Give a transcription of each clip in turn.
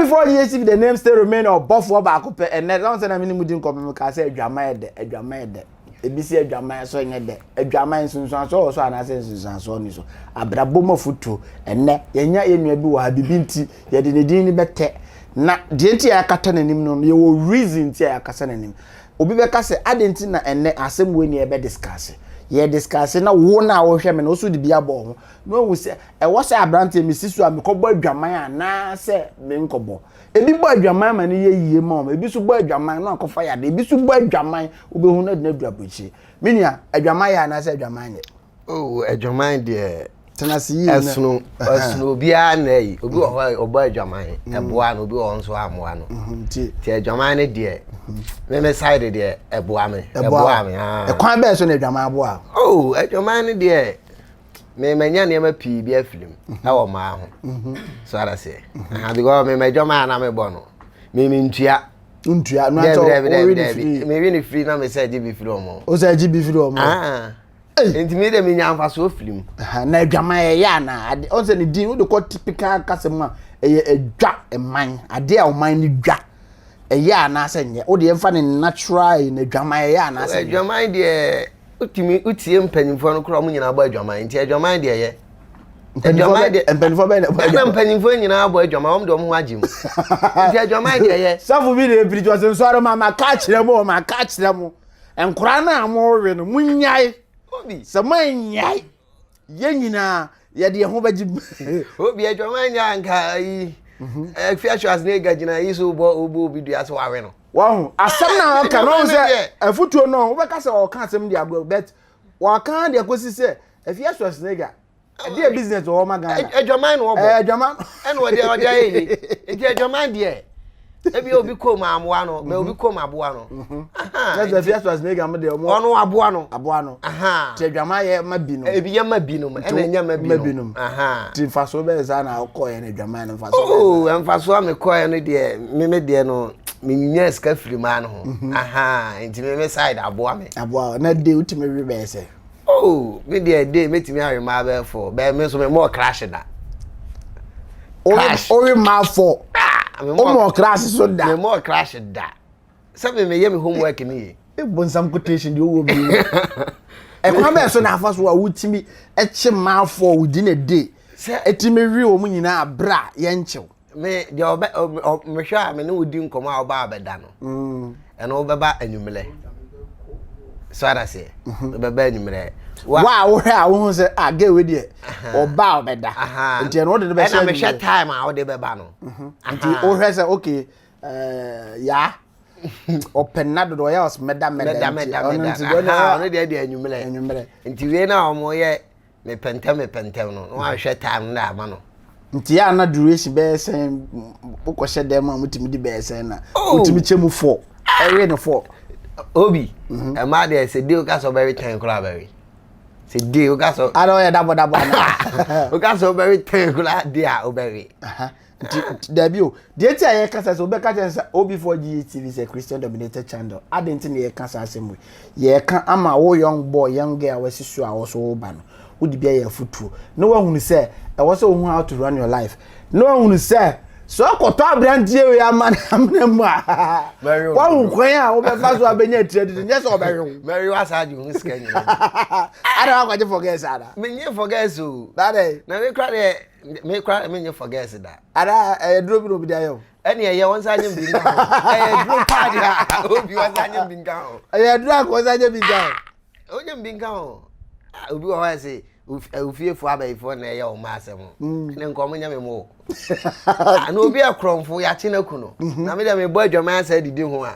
Before GHTV, the name still remain ɔbɔfoɔ baako pɛ. Ɛnɛ sɛ sɛ na me ne mu di nkɔmmɔ, meka sɛ adwaman yɛ dɛ, adwaman yɛ dɛ. Ebi si adwaman so nyɛ dɛ. Adwaman nsunsuansoɔ wɔ so anaasɛ nsunsuansoɔ ni so? Abrabɔ mu afotuo. Ɛnɛ yɛnya yɛn nua bi wɔ ha, bibi nti yɛde ne din no bɛtɛ. Na deɛ nti a yɛakata n'anim no, yɛwɔ reason nti a yɛakasa n'anim. Obi bɛka sɛ ade nti na ɛnɛ asɛm wei ni yɛbɛ discuss. Yɛ discuss na wo na wohwɛ me no, wo so de bi abɔ ho na ohu sɛ ɛwɔ sɛ aberanteɛ mi si so a mekɔbɔ adwaman anaasɛ menkɔbɔ. Ebi bɔ adwaman ma no yɛ yie ma wɔn, ebi nso bɔ adwaman na akɔfa yade, ebi nso bɔ adwaman wobɛhu no de no adu aburokyire. Me nua, adwaman yɛ anaasɛ adwaman nyɛ? Oh, adwaman deɛ, tena ase yie na ɛsono ɛsono obiara na yi obi wɔ hɔ a ɔbɔ adwaman ɛboa no, obi wɔ hɔ nso amoa no. Nti nti adwaman no deɛ, me side deɛ, ɛboa me, ɛboa me ah. Ɛkwan bɛɛ so na adwaman aboa? Oh, adwaman no deɛ, me manya nneɛma pii bi afiri mu ɛwɔ mmaa ho so ara sɛ aha, because me adwaman a na mebɔ no, me ntua. Ntua no Dɛbi. atɔ Dɛbi. owi Dɛbi. ne Dɛbi. firi. Mewi ne firi na me sɛ gye bi firi ɔmo. O sɛ gye bi firi wɔn? Ah, nti me de menya mfasoɔ firi mu. Aha, na adwaman yɛ ana ade ɔn sɛ ne din wode kɔ typical kasa mu a, ɛyɛ adwa ɛman ade a ɔman no dwa. Ɛyɛ anaasɛ nyɛ? Wode yɛmfa ne natural yi na adwaman ɛyɛ anaasɛ nyɛ? Adwaman deɛ, wotumi wotie mpanyinfoɔ no koraa, ɔmo nyinaa bɔ adwaman, nti adwaman deɛ yɛ Mpanyinfoɔ adwaman bɛ deɛ mpanyinfoɔ bɛ na ɛbɔ ɛna adwaman? Mpanyinfoɔ nyinaa bɔ adwaman, wɔn de wɔn ho agye mu, nti adwaman deɛ yɛ. Sɔfo bi de epiri ɔsɛ nsɔre ma ka kyerɛ mo, ma ka kyerɛ mo nkora no a mo we no, mo nyae. Obi sɛ mo nyae, yɛn nyinaa yɛde yɛn ho bɛgye mu. Obi, adwaman nyɛ anka ayi efi ahwɛ ne ega gyina yi so bɔ obo obi dua so wawe no. Wɔho asɛm na ɔka no, ɔho Adwaman sɛ deɛ. afutuo no, wobɛka sɛ ɔka asɛm de agorɔ, but wɔka deɛ kɔsi sɛ Afia Schwarzenegger ɛdeɛ business wɔ hɔ ma Ghana. Adwaman na wɔbɔ. Adwaman. Ɛna ɔde ayɛ yie, nti adwaman deɛ, ebi obi kɔn amoa no bɛ obi kɔn aboa no. Na sɛ Afia Schwarzenegger mo deɛ ɔmo ɔno aboa no. Aboa no. Aha. Nti adwaman yɛ ma bi no. Ebi yɛ ma binom, ɛna ɛnyɛ ma ma binom. binom. Aha. Nti mfasoɔ bɛyɛ saa na ɔkɔɛ no adwaman no mfasoɔ bɛyɛ Oh, mfasoɔ a mekɔɛ no deɛ, meme deɛ no, menya sika firi maa no ho. Aha, nti meme side aboa me. Saa. Aboa wo. Na de wotumi we bɛyɛ sɛ? Oh, me deɛ, de metumi awe maa bɛyɛ fɔ bɛyɛ, me nso me mɔɔ crash da. Crash. Owe maa fɔ? Ah, me womɔ crash so da? Me mɔɔ crash da, sɛ me meyɛ me homework ne yie. Ebonsam quotation deɛ ɔwɔ bi mu. Ɛkwan bɛɛ so na afa so a wotumi ɛkye maa fɔ within a day? Sɛ ɛtumi we wɔn nyinaa abere a yɛnkyew? Me deɛ, ɔbɛ mehwɛ a me ne wo di nkɔmɔ a ɔba abɛda no, ɛno wobɛba anwummerɛ so ada seɛ, wobɛba anwummerɛ. Wa a wohwɛ a wohu sɛ a gay wei deɛ, ɔba a ɔbɛda. Aha. Nti ɛno wode no bɛhyɛ ɛna mehwɛ anwummerɛ. time a wode bɛba no. Nti wohwɛ sɛ okay, yaa ɔpɛ nna dodo, ɔyɛ ɔsɛ mɛda mɛda. Mɛda nti mɛda ɔno mɛda. nti deɛ ɔno Aha, ɔno deɛ anwummerɛ. Anwummerɛ. Nti wei na ɔmo yɛ mepɛntɛm no na wahwɛ time no de ama no. Nti yɛ ana duration bɛyɛ sɛn? Wokɔhyɛ dɛm a motumi di bɛyɛ sɛn na Oh. wotumi kyɛ mu fɔ ɛwe ne fɔ? Obi ɛmaa deɛ, sɛ de woka sɛ wobɛwe 10 koraa, bɛwe sɛ de woka sɛ Ada ɔyɛ dabɔdabɔ ana? Woka sɛ wobɛwe 10 koraa de a, wobɛwe. Aha. Nti dabi o, deɛ nti a yɛka sɛ wobɛka kyerɛ sɛ Ob4 GTV sɛ Christian dominated channel ade nti na yɛka saa asɛm wei. Yɛka ama wo young boy, young girl a wasi so a wɔso woba no, wode bi ayɛ afotuo na woahunu sɛ ɛwɔ sɛ wohu how to run your life, na woahunu sɛ ɔkɔtɔ aberanteɛ wei ama no amena mu a, Mɛwe wo. woahu kwan a wobɛfa so abɛnya atira didi, nyɛ sɛ ɔbɛwe wo. Mɛwe wasa agye ho sika nyina. Ada wakɔgye for girls ada? Menye for girls o. Dade. Na me kora deɛ, me kora menye for girls da. Ada ɛyɛ duro bi na obi de ayɛ o. Ɛne ɛyɛ wɔn nsa nye bi nka ho, ɛyɛ duro paa deɛ a, obi wɔn nsa nye bi nka ho. Ɛyɛ duro a kò nsa nye bi nka o. Onye bi nka ho. Ah, obi wɔ hɔ a sɛ ofiefoɔ abɛyifoɔ na ɛyɛ wɔn asɛm ne nka ɔmo nyɛ me mo. Ah, na obi akorɔmfo yɛakye no aku no, na me deɛ mebɔ adwaman asɛ didi ho a,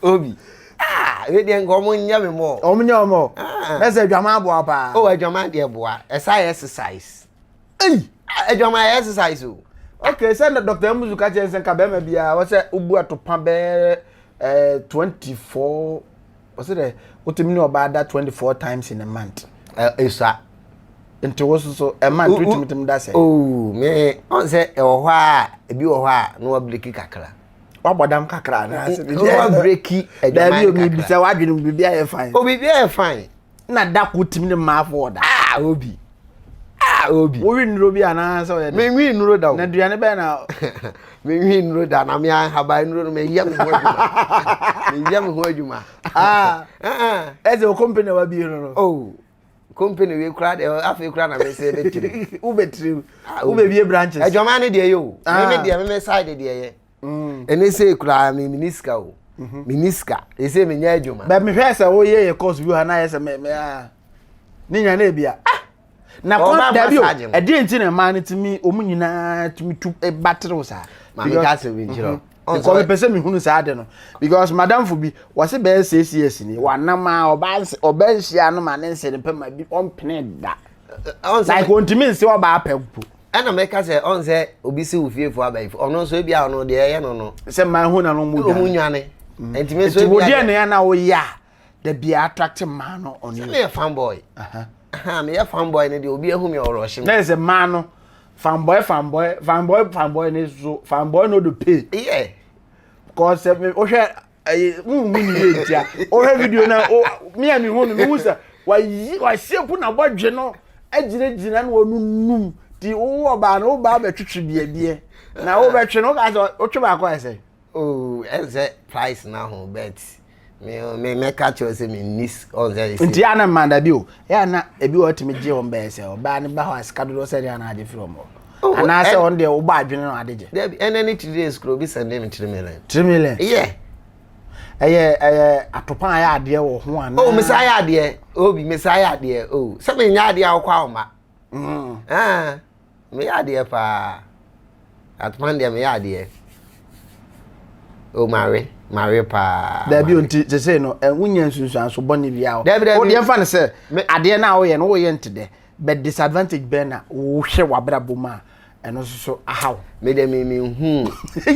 obi ah, wei deɛ nka ɔmo nyɛ me mo. Ɔmo nyɛ ɔmo. Ah. Na sɛ adwaman aboa paa? O, adwaman deɛ boa, ɛsa yɛ exercise. Ei! Ah, adwaman yɛ exercise o. Okay, sɛ na Dr. Amuzu ka kyerɛ sɛ nka bɛrima biara wɔsɛ wobu atopa bɛyɛ 24, wɔsɛ dɛ wotumi ne ɔbaa da 24 times in a month. Esua. Nti wo soso a month wotumi tumi da sɛ? Oh, me ɔn sɛ ɛwɔ hɔ a, ebi wɔ hɔ a na wabreak kakra. Wabɔ dam kakra anaasɛ? Na wabreak adwaman Daabi o, kakra. Mibisa wadwene mu biribi ayɛ fine. O, biribi ayɛ fine. Na da ko tumi ne mmaa fo ɔda? Ah, obi ah. Obi. Wowi nnuro bi anaasɛ ɔyɛ dɛ? Menwi nnuro da o. Na aduane bɛn na. Menwi nnuro da na me ahaban nnuro no meyɛ me ho adwuma. Meyɛ me ho adwuma. Ah. Ɛsɛ o company wa bi no no. Oh. Company wei kura deɛ afei kura na mese bɛtiri. Wobɛtiri. Wobɛbie branches. Adwuma ne deɛ yɛ o. Me me deɛ me me side deɛ yɛ. Mm. Ɛne sɛ koraa me mini sika o. Mhm. Mini sika. Ɛsɛ menya adwuma. Bɛ mehwɛ sɛ woyɛ yɛ course bi wɔ ha na ayɛ sɛ me me a. Ne nya na ebia. Ah! Na kwan dabi o. Ɛdeɛ nti na mmaa no tumi wɔn nyinaa tumi tu eh, baterew saa. Maame ka asɛm bi nkyerɛ. Mhm. Because mepɛ sɛ mehunu saa ade no. Because madamfo bi wɔse bɛyɛ 6 years ni wanam a ɔba ɔba nhyia no ma ne nse ne pɛ ma bi ɔmpene da. Like ɔntumi nse ɔbaa pɛ mpo. Ɛna mɛka sɛ ɔn sɛ obi si wo fiefo abayifo ɔno nso ebi a ɔno deɛ ɛyɛ no no. Sɛ mmaa hu na no ɔmo dwane. Ɔmo nwane. Mm. Nti mi nso ebi a. Nti wo deɛ na na woyɛ a da bi attract mmaa no ɔno. Sɛ meyɛ fan boy. Meyɛ fan boy no deɛ obi ahu mi ɔrɔhye mi. Na yɛ sɛ mmaa no fan boy fan boy fan boy fan boy ne so fan boy no do pay. Yeah. Cause sɛ wohwɛ ɛyɛ nhu ne yie ntia wohwɛ video na o mi a mi hu no mi hu sɛ wayi wasiepu na bɔdwe no agyinagyina na wɔnunum ti wowɔ ɔbaa no wobaa bɛtwetwe biabiɛ na wobɛtwe no woka sɛ wotwe baako ayɛ sɛ. Oh, ɛnsɛ price na ho bet me me mɛka kyerɛ sɛ me nni ɔnsɛ ɛsɛ. Nti ana mma dabi o yɛ ana ebi wɔ tumi gye wɔn bɛyɛ sɛ ɔbaa ne ba hɔ a sika dodoɔ sɛ deɛ ana agye firi wɔn hɔ. Oh, anaasɛ ɔno deɛ wobɔ adwene no ade gye. Dabi ɛnɛ ne 3 days kuro bi sɛnde me 3 million. 3 million. Yeah. Ɛyɛ atopa ayɛ adeɛ wɔ ho anaa. Oh mesa ayɛ adeɛ obi mesa ayɛ adeɛ oh sɛ menya adeɛ a wokɔ ahoma. Mm. Ah meyɛ adeɛ paa atopa deɛ meyɛ adeɛ. Oh mawe mawe paa. Dabi o nti sese no wonya nsunsuanso bɔne bi a. Dabi dabi. O deɛ nfa ne sɛ adeɛ no a woyɛ no woyɛ nte dɛ. But disadvantage bɛn na wohwɛ w'abrabɔ mu a ɛno nso so ahaw? Me de me me hu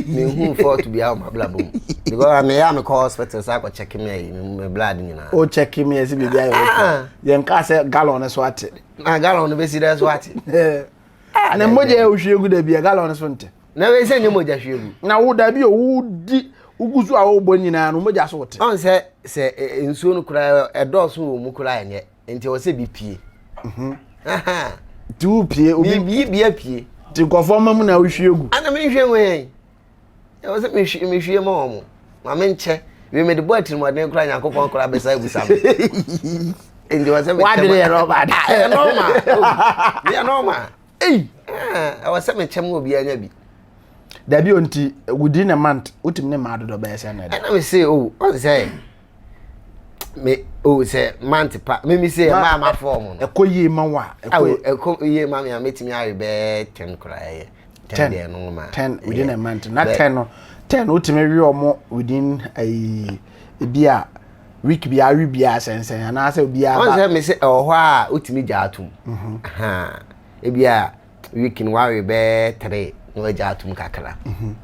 me hu fault bi a wɔ m'abrabɔ mu because me yɛ a me kɔ hospital sɛ akɔ check me ayi me blood nyinaa. O check me ɛsi biribi ayɛ okay. Ah. Yɛn kaa sɛ gallon no so ate. Na gallon no bɛsi dɛ so ate. Ah, na mogya yɛ wohwie gu dabi a gallon no so nte. Na wei sɛ nyɛ mogya hwie gu. Na wo dabi o wodi wogu so a wobɔ nyinaa no mogya so wote. Ɔn sɛ sɛ nsuo no koraa ɛdɔɔso wɔ mu koraa ɛnyɛ. Nti ɛwɔ sɛ bi pie. Mhm. Nti wo pie obi. Bi bi apue. Nti nkɔfoɔ ma mu na wohwie gu. Ana mi nhwie ngu yɛn. Ɛwɔ sɛ mi hwie mi hwie ma wɔn. Ma mi nkyɛ. Wie mi de bɔ atirimɔden koraa Nyankopɔn koraa bɛsa abusa mi. Nti wɔ sɛ mi kyɛ ma. Wadwene yɛ nɔɔma. Ɛyɛ nɔɔma. Yɛ nɔɔma. Ei! Ɛwɔ sɛ mekyɛ ma obiara nya bi. Dabi o nti within a month wotumi ne mmaa dodoɔ bɛyɛ sɛ na ɛda. Ɛna me se o ɔn sɛ me o sɛ month pa me mi se mmaa ma fɔɔ mu no. Ɛkɔ yie ma wa. Ɛkɔ ɛkɔ yie ma mi a metumi awe bɛyɛ 10 koraa ɛyɛ. 10 deɛ no ma. 10 within a month na 10 no 10 wotumi we ɔmo within ɛyi ebi a week bi awe bi a sɛnsɛn anaasɛ obiara ba. Ɔn sɛ me se ɛwɔ hɔ a wotumi gya atum. Mhm. Ebia week no wawe bɛyɛ three na wagya atom kakra. Mhm.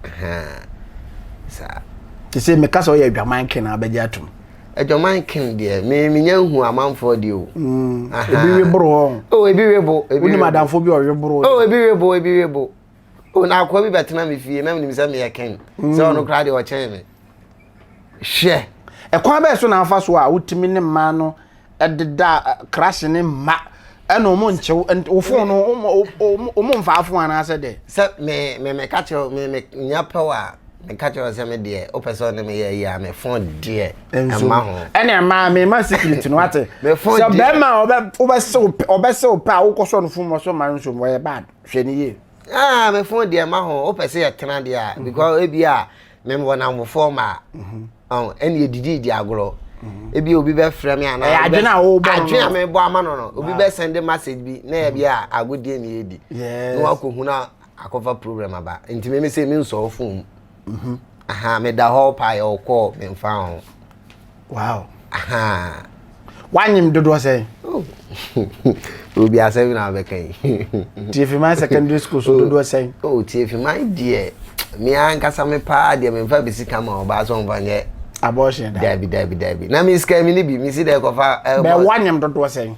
Saa. Te sɛ meka sɛ ɔyɛ adwaman ken a bɛgye atom. Adwaman ken deɛ me menya nhu amanfoɔ deɛ o. Mm. Ebi we boro hɔ. Oh ebi we bo. Ebi Wonim adamfo bi ɔwe boro. Oh ebi we bo ebi we bo. Oh na akoa bi bɛtena me fie na menim sɛ meyɛ ken. Sɛ ɔno koraa deɛ ɔkyɛn me. Hwɛ. Ɛkwan bɛɛ so na afa so a wotumi ne mmaa no deda crash ne mma ɛna ɔmo nkyew wo fon no ɔmo mfa fon anaasɛ dɛ. Sɛ me me me ka kyerɛ me me nya pɛw a me ka kyerɛ sɛ me deɛ wopɛ sɛ ɔne me yɛ yi a me fon deɛ ɛma ho. Ɛna ɛma me ma secret no ate. Me fon deɛ. Sɛ bɛrima a ɔbɛ wobɛsew ɔbɛsew pɛ a wokɔ sɔ no fon mu ɔsɔ ma nso wɔyɛ bad hwɛ ne yie. Ah me fon deɛ ɛma ho wopɛ sɛ yɛtena deɛ a because ebi a me wɔ namfofoɔ ma ɔn ɛna yɛdidi di agorɔ mhm. ebi obi bɛfrɛ me anaa ɛyɛ adwene a wɔbɔ no adwene a mebɔ ama no no obi bɛ send message bi na yɛ bi a agodie na yɛdi na wakɔhu na akɔfa program aba nti me sɛ me nsɔɔ fon mu mhm. aha meda hɔ paa yɛ ɔkɔɔ memfa ho Wow. Aha. Wanyem dodoɔ sɛn? Oh. Obi asɛm na abɛka yi. Tiefiman secondary school so oh. dodoɔ sɛn? Oh, Tiefiman deɛ, me ankasa me paa deɛ memfa bi sika ma ɔbaa sɛ ɔmfa nyɛ. Abortion da. Dabi dabi dabi. Na me sika mi ni bi, me si dɛ kɔfa. Eh, Bɛ wanyem dodoɔ sɛn?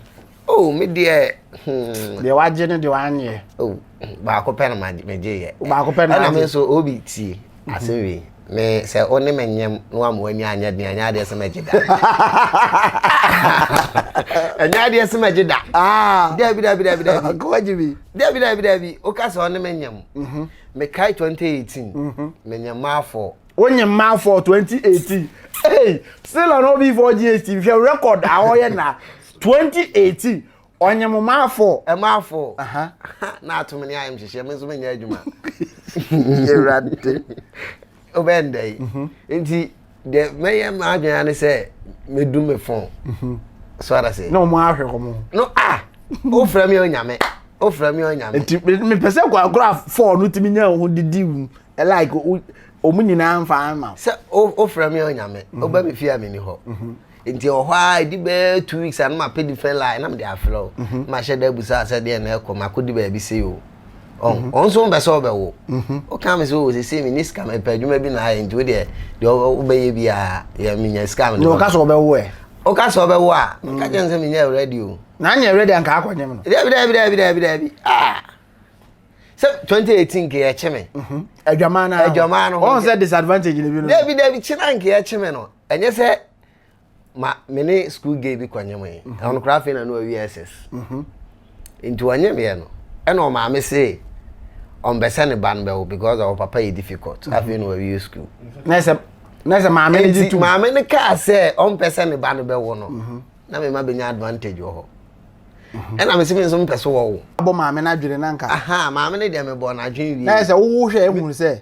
Oh, me deɛ. Hmm. Deɛ wagye ne deɛ wanyɛ. Oh, baako pɛ na megye yɛ. Baako pɛ na wagye. Ɛna me nso obi tie asɛm wei. Me sɛ wo ne me nyem na wama w'ani anyɛ den ɛnyɛ adeɛ sɛ mɛgye da. Ɛnyɛ adeɛ sɛ mɛgye da. Ah. Dabi dabi dabi dabi. Kɔgye bi. Dabi dabi dabi. Woka sɛ ɔne me nyem. Mhm. Mekae 2018. Mhm. Menyem maafo. Wonyem maafo 2018. Hey, still on OB4GHT hwɛ record a ɔyɛ na 2018. Ɔnyem mmaa fɔ. Mmaa fɔ. Na ato me ne ayɛ nhyehyɛ me nso menyɛ adwuma. Awurade. Wobɛyɛ ndɛ yi. Mhm. Nti deɛ mɛyɛ m'adwene ne sɛ mɛdu me fon. Mhm. So ara sɛ. Na wɔn ahwɛ wɔn. No ah wofrɛ me onyame wofrɛ me onyame. Nti mepɛ sɛ kwakora fɔɔ no tumi nya ho didi mu like wɔn nyinaa nfa ama. Sɛ wofrɛ me onyame woba me fie a menni hɔ. Mhm. Nti ɛwɔ hɔ ara ɛdi bɛyɛ 2 weeks a na mapɛ different line na mede afrɛ wo. Mhm. Mahyɛ da abusa sɛ deɛ na ɛkɔ makɔdi baabi sei o. Ɔn mhm. ɔn nso mpɛ sɛ ɔbɛwo. Mhm. Woka me sɛ o sese menni sika mepɛ adwuma bi na ayɛ nti wo deɛ deɛ wobɛyɛ biara yɛ menya sika mede. Na ɔka sɛ ɔbɛwo ɛ. Woka sɛ ɔbɛwo a meka kyerɛ no sɛ menyɛ ready o. Na anyɛ ready anka akɔnyem no. Dabi dabi dabi dabi dabi ah sɛ 2018 nka yɛkye me. Adwaman no. Adwaman no. Ɔn sɛ disadvantage ne bi no. Dabi dabi kyena nka yɛkye me no. Ɛnyɛ sɛ ma me ne school gay bi kɔnyem yi mhm. ɔno koraa afei na no awie ss mhm. nti ɔnyem yɛ no ɛna ɔmaame se ɔmpɛ sɛ ne ba no bɛwo because ɔwɔ papa yɛ difficult mhm. afei na wawie school na sɛ na sɛ maame no gye tum maame no kaa sɛ ɔmpɛ sɛ ne ba no bɛwo no na mema bɛnya advantage wɔ hɔ ɛna mese me nso mpɛ so wɔwo abɔ maame no adwene na nka aha maame no deɛ mebɔ no adwene wie na sɛ wowo hwɛ ehunu sɛ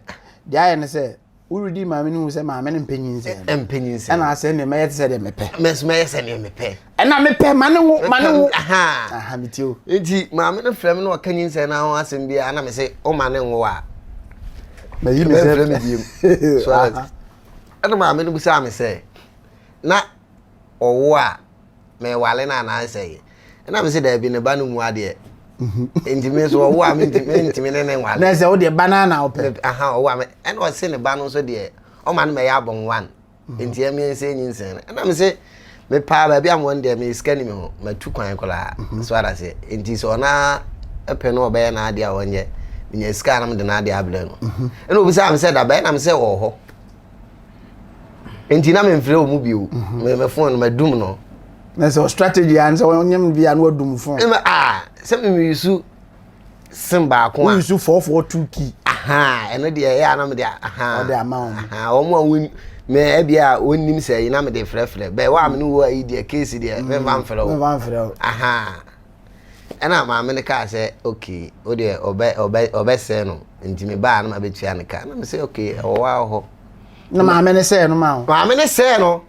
deɛ ayɛ ne sɛ Woredi maame no hu sɛ maame no mpɛ nyinsɛn no. Mpɛ nyinsɛn. Ɛna asɛ nea mɛyɛ te sɛ deɛ mepɛ. Mɛ nso mɛyɛ sɛ deɛ mepɛ. Ɛna mepɛ ma ne wo ma ne wo. Aha me ti o. Nti maame no frɛ me na ɔka nyinsɛn no ho asɛm bi a na me se o ma ne nwo a. Mayi me sɛ. Mɛfrɛ me biem. So ɛna maame no bisaa me sɛ na ɔwo a mewale no anaasɛ yi ɛna me sɛ daabi ne ba no mu adeɛ mhm. nti me nso ɔwo a mentumi ne ne nwale na sɛ wodeɛ ba no na wopɛ aha ɔwo a me ɛna ɔse ne ba no nso deɛ ɔma no mɛyɛ abɔn one mhm. nti ɛmeɛ nsɛ nyinsɛn no ɛna me sɛ mepaa baabi a mewɔ no deɛ me sika ni me ho matu kwan koraa mhm. so ara sɛ nti sɛ ɔna ɛpɛ no ɔbɛyɛ n'adeɛ a ɔnyɛ menya sika na mede n'adeɛ abrɛ no ɛna obisaa me sɛ dabɛn na me sɛ wɔ hɔ nti na memfrɛ wɔ mu bio mhm. me me phone no madum no na sɛ strategy a sɛ ɔnyem bi a na wadum phone ɛma a sɛ me use sim baako a use 442 key aha ɛno deɛ ɛyɛ a na mede aha ɔde ama wɔn aha wɔn a wɔn me ɛbi a wɔnnim sɛ yi na mede frɛfrɛ bɛɛ wɔ a me ne wɔ ayi deɛ case deɛ memfa mfrɛ wo memfa mfrɛ wo aha Ɛna maame no kaa sɛ okay wo deɛ ɔbɛ ɔbɛ ɔbɛsɛɛ no nti me baa no ma bɛtua ne ka na me sɛ okay ɛwɔ hɔ a hɔ. Na maame no sɛɛ no ma wo. Maame no sɛɛ no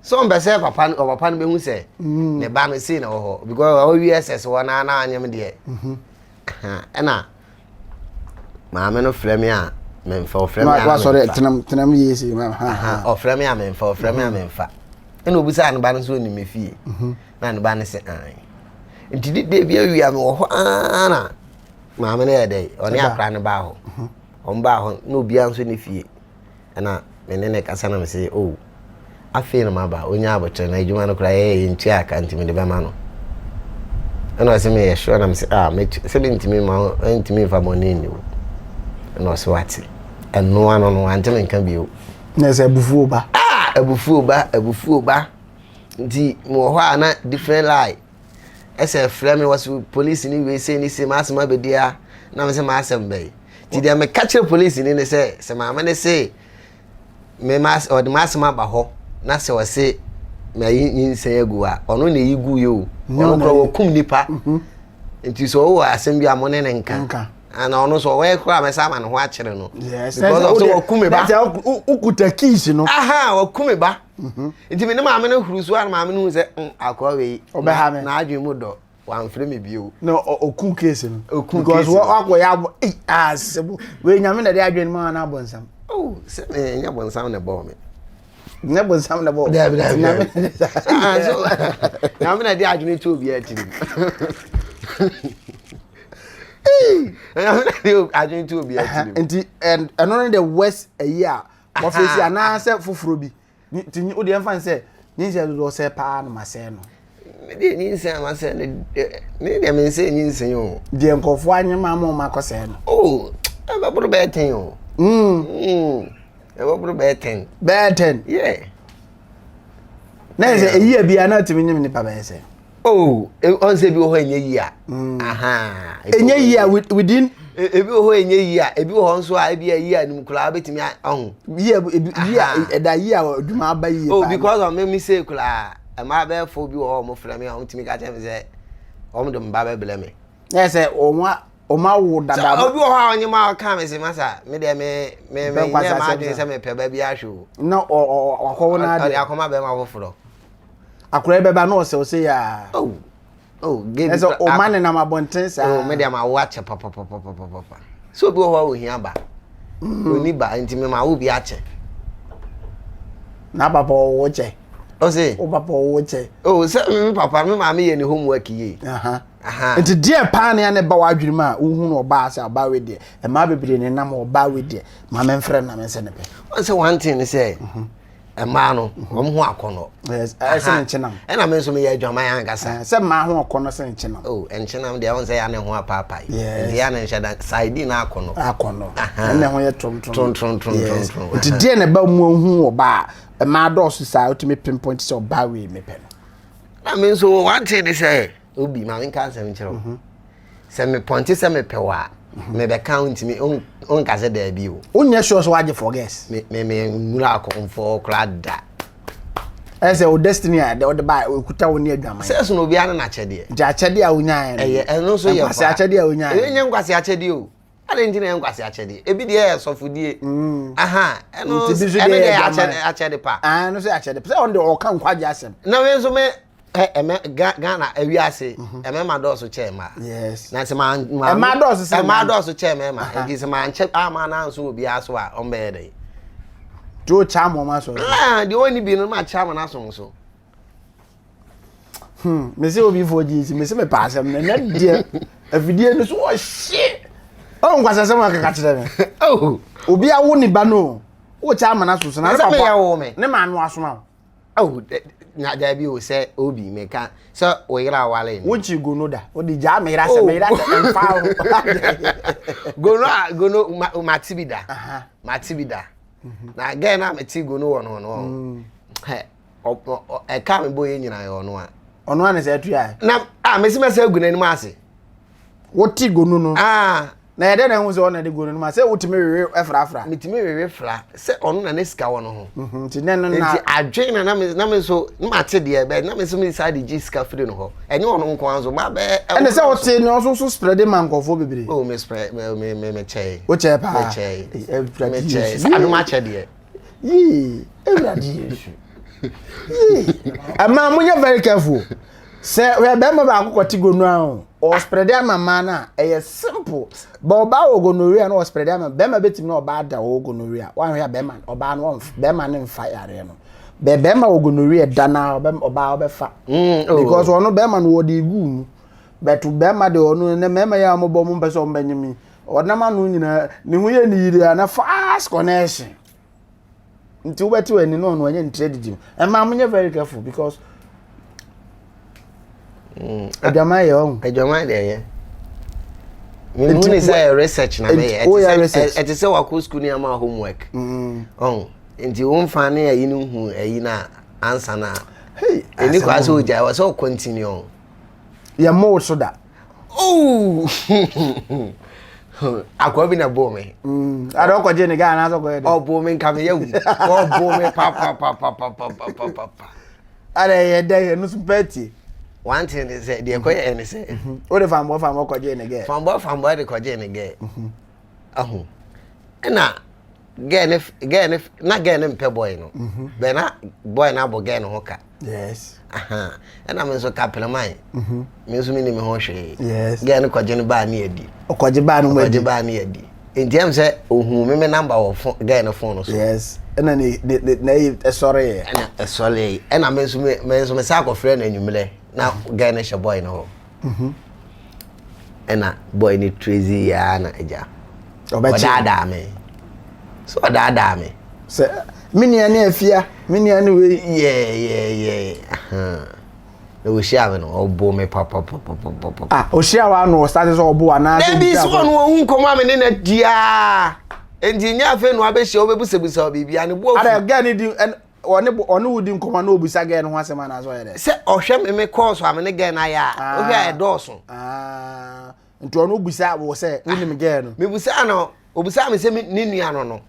sɛ ɔmpɛ sɛ papa no ɔpapa no bɛhu sɛ mm. ne ba no sei na wɔ hɔ because ɔwie ɛsɛs hɔ na na anyem deɛ. Mhm. Ɛna maame no frɛ me a memfa ɔfrɛ me a wasɔre tenam tenam yie si ɔfrɛ me a memfa ɔfrɛ me a mhm. memfa ɛna obisaa ne ba no sɛ ɔnim me fie mhm. na ne ba no sɛ ae nti de da bi awia me wɔ hɔ aa na maame no yɛ dɛ ɔne akora no baa hɔ mhm. wɔn baa hɔ na obiara nso ne fie ɛna me ne ne kasa na me sɛ oh afei na maba onya abotire na adwuma no koraa yɛyɛ yɛntua aka nti mede bɛma no ɛna ɔsɛ meyɛ sure na me sɛ ah mɛtu sɛ mentumi ma mentumi mfa bɔne nni wo ɛna ɔsɛ wate ɛnoa no no wante me nka bio na sɛ abufuo ba ah abufuo ba abufuo ba Nti mewɔ hɔ a na different lie ɛsɛ frɛ me wɔsi polisi ni wei sei ne sei m'asɛm abɛdi ha na me sɛ m'asɛm bɛyi nti deɛ meka kyerɛ polisi ni ne sɛ sɛ maame ne se me ma ɔde m'asɛm aba hɔ na sɛ ɔse mayi nyinsɛn agu a ɔno na eyi gu yɛ o ɔno kora wɔkum nipa mhm. nti sɛ ɔwɔ asɛm bi a mo ne ne nka ana ɔno nso ɔwɔ kora mɛsa ama ne ho akyere no because of sɛ wɔkum me ba wokuta keys no aha wɔkum me ba Mhm. Nti me ne maame no huru so a na maame no hu sɛ mm, akoa wei ɔbɛha me n'adwene mu dɔ wamfrɛ me bio. Na ɔku case no. Ɔku case no. Because wakɔyɛ abɔ ei asɛm wei nyame na ɛde adwene ma na abɔnsam. Oh sɛ me nyɛ bɔnsam na ɛbɔɔ me. Nyɛ bɔnsam na ɛbɔɔ. Dabi dabi dabi. Ah, so nyame na ɛde adwene to obiara tirim. Nyame na ɛde adwene to obiara tirim. Nti ɛno ne the worst ɛyi a wɔfɛsi anaasɛ foforɔ bi nti wo deɛ mfa n sɛ nyinsɛn dodoɔ sɛ paa no masɛe no me deɛ nyinsɛn a masɛe no me deɛ mensɛ nyinsɛn o deɛ nkurɔfoɔ anyem ama ɔma akɔsɛe no o ɛbɛboro bɛyɛ ten o mm. Mm. Ɛbɛboro bɛyɛ 10. Bɛyɛ 10? Yeah. Na yɛ sɛ eyi a biara na atumi nyem nipa bɛyɛ sɛ. Oh, ɔn sɛ ebi wɔ hɔ ɛnyɛ yie a. Mm. Ɛnyɛ yie a within. E, ebi wɔ hɔ ɛnyɛ yie a ebi wɔ hɔ nso a ebi a yie a nim koraa betumi ɔho. Yie ebi yie a ɛda yie a adwuma aba yie oh, paa. Oh because ɔmo mi se koraa mmaa bɛyɛ fo bi wɔ hɔ ɔmo frɛ mi a ɔmo tumi ka kyerɛ mi sɛ ɔmo de mba bɛbrɛ mi. Na yɛ sɛ ɔmo a ɔmo awo dada. Obi wɔ hɔ a ɔnye ma ɔka mi se masa mi deɛ mi mi mi nyɛ maa adwene sɛ mi pɛ ba bi ahwɛ o. Na ɔ ɔ wakɔwo n'adeɛ. Ɔde akɔma bɛrima foforɔ. Akora yi bɛba na ɔsɛ ɔsɛ yaa. Oh oh gay bi. Ɛsɛ ɔma nenam abɔnten saa. Oh me deɛ ma wo akyɛ papapapapapa. So obi wɔ hɔ a ohia ba. Mm. Oni ba nti me ma wo bi akyɛ. Na papa ɔwɔ kyɛ. Ɔse. O papa ɔwɔ kyɛ. Oh sɛ me papa me maame yɛ ne homework yie. Aha. Aha. Nti deɛ paa ne ne ba w'adwene mu a wohu no ɔbaa sɛ ɔbaa wei deɛ mmaa bebree ne nam ɔbaa wei deɛ maame mfrɛ na me nsɛ ne pɛ. Ɔsɛ one thing ne sɛ. Mhm. mmaa no wɔn ho akɔnɔ. ɛsɛ nkyenam. ɛna mi nso mi yɛ adwaman ankasa. sɛ mmaa ho akɔnɔ sɛ nkyenam. o oh, nkyenam deɛ wɔn sɛ ya ne ho apaapae. nti ya ne nhyɛ da saidi na akɔnɔ. akɔnɔ ɛna ho yɛ tontrom. Tontrom. Nti deɛ na ɛba mu ehu ɔbaa mmaa dɔɔso saa otumi pinpoint sɛ ɔbaa wei mepɛ no. Na mi nso one thing ne sɛ obi maame nka asɛm kyerɛ o. Sɛ mepɔnte sɛ mepɛ wo a, mebɛka wo ntumi wonka sɛ daabi o. Wonyɛ sure sɛ wagye for guess. Me me me nwura akɔmfɔ koraa da. Ɛyɛ sɛ o destiny a ɛde ɔde ba ekuta wo ne adwaman. Sɛ ɛsono obiara ne n'akyɛdeɛ. Nti akyɛdeɛ a wonyaeɛ no. Ɛyɛ ɛno nso yɛ nkwasi akyɛdeɛ a wonyaeɛ. Ɛnyɛ nkwasi akyɛdeɛ o. Adɛn nti na ɛyɛ nkwasi akyɛdeɛ? Ebi deɛ yɛ sɔfodie. Mm. Aha ɛno ɛno deɛ yɛ akyɛde pa. Ah ɛno nso yɛ akyɛde pa. Sɛ ɔno deɛ ɔka nkwagye asɛm. Na wei nso me ɛ ɛmɛ Ghana ewiase mhm. ɛmɛma dɔɔso kyɛn mmaa. Yes. Na sɛ maa maa ɛmaa dɔɔso sɛ ɛmaa dɔɔso kyɛn mɛma nti sɛ maa nkyɛ ama na nso obiara so a ɔn bɛyɛ dɛ. Tí o kya ama ɔma so. Ɛɛ deɛ ɔnni bi no ma kya ama n'aso so. Hmm mesi obi fo gyi si mesi me pa asɛm na ɛnɛ deɛ afidie no so ɔhye. Ɔn nkwasɛ sɛm akeka kyerɛ me. Oh. Obi awo ne ba no o kya ama n'aso so na ne papa ne maame wasoma o. Oh, na dabi o sɛ obi meka sɛ wo yere awale no. Wokyi gono da. Wode gyaa me yere asɛ me yere asɛ ɛmfa ho. Gono a gono ma mate bi da. Mate bi da. Mhm. Na gɛɛ na mete gono wɔ no no. Mm. Ɛka me bɔ yɛ nyinaa yɛ ɔno a. Ɔno a ne sɛ atua. Na a mesi mɛsɛ agu n'anim ase. Wote gonu no. Ah. Na yɛdɛ na ehu sɛ ɔna de gonu no ma sɛ wotumi wewe frafra. Metumi wewe fra sɛ ɔno na ne sika wɔ no ho. Mhm, nti ne no na. Nti adwene na na me na me nso na ma te deɛ bɛ na me nso me saa de gye sika firi no hɔ. Ɛnyɛ ɔno nko ara nso ba bɛ. Ɛna sɛ wote ne ɔso so spread ma nkɔfoɔ bebree. Oh me spread me me me me kyɛe. Wo kyɛe paa. Me kyɛe. Me kyɛe. Sɛ adom akyɛ deɛ. Yee, Awurade Yesu. Yee. Ɛma mo nyɛ very careful. Sɛ hwɛ bɛrima baako kɔte gonua o, ɔsprɛde ama mmaa no a, ɛyɛ simple. Ba ɔbaa wɔ gonorrhea na ɔsprɛde ama bɛrima bɛtumi na ɔbaa da wɔ gonorrhea. Wanhwɛ a bɛrima ɔbaa no bɛrima no mfa yareɛ no. Bɛ bɛrima wɔ gonorrhea da na ɔbaa ɔbɛfa. Mm, oh. Because ɔno bɛrima no wɔde gu mu. But bɛrima de ɔno ne mmarima yi a wɔbɔ wɔn mpɛ sɛ wɔn bɛnyem yi, ɔnam ano nyinaa ne ho yɛ ne yiri a na fast connection. Nti wobɛte w'ani na ɔno ɔnyɛ ntirɛ didi mu. Ɛmaa mo nyɛ very careful because mm. adwaman yɛ ɔho. Adwaman deɛ yɛ. Mehu ne sɛ yɛ research na meyɛ. Ɛte sɛ wakɔ sukuu ne ama homework. Mm. Ɔho. Nti womfa ne ayi no hu ayi no a ansa no a. Ɛni kwa sɛ ogyae wɔ sɛ ɔcontinue. Yɛ mo so da. Oh! Akwa bi na bɔ me. Mm. Ada ɔkɔgye ne Ghana anaasɛ ɔkɔyɛ dɛ? Ɔbɔ me nka me yɛ wu. Ɔbɔ me papapapapapapapa. Ada ɛyɛ dɛ ɛno so pɛ tie. One thing ne sɛ deɛ ɛkɔyɛ ɛne sɛ. Mhm. Wode fambɔ fambɔ kɔgye ne gɛ. Fambɔ fambɔ de kɔgye ne gɛ. Mhm. Ahu. Ɛna gɛɛ ne gɛɛ ne na gɛɛ ne mpɛ bɔy no mhm. bɛn na bɔy no abɔ gɛɛ no ho ka yes ɛna me nso kapereman mhm. me nso me ni me ho hwee yes gɛɛ no kɔgye no baa ne adi ɔkɔgye baa no mu adi ɔkɔgye baa ne adi nti ɛm sɛ ohun me me namba wɔ fon gɛɛ no fon no so yes ɛna ne ne ne na ɛyi ɛsɔre yɛ ɛna ɛsɔre yɛ ɛna me nso me me nso me sa akɔfrɛ no anwummerɛ na gɛɛ no hyɛ bɔy no hɔ mhm. Ɛna boy no tracy yɛ ara na agya. Ɔdaadaa me. So ɔdaadaa me. Sɛ me nua ne afia, me nua ne wei. Yeah, yeah, yeah. Na ɔhyia me no, ɔbo me papapapapapa. Ah, ɔhyia wa no, ɔsate sɛ ɔbo anaa? Dabi, sɛ ɔno ɔhu nkɔmmɔ a me ne no di a. Nti nyɛ afei na wabɛhyia wobɛbusabusah wo biribiara ne bo afu. Ada girl ne di ɔne ɔne wo di nkɔmɔ na obisa girl no ho asɛm anaasɛ ɔyɛ dɛ. Sɛ ɔhwɛ me me kɔɔso a me ne girl no ayɛ a wohwɛ a ɛdɔɔso. Nti ɔno obisa wo sɛ wonim girl no. Mebusaa no obusaa me sɛ ne nua no no.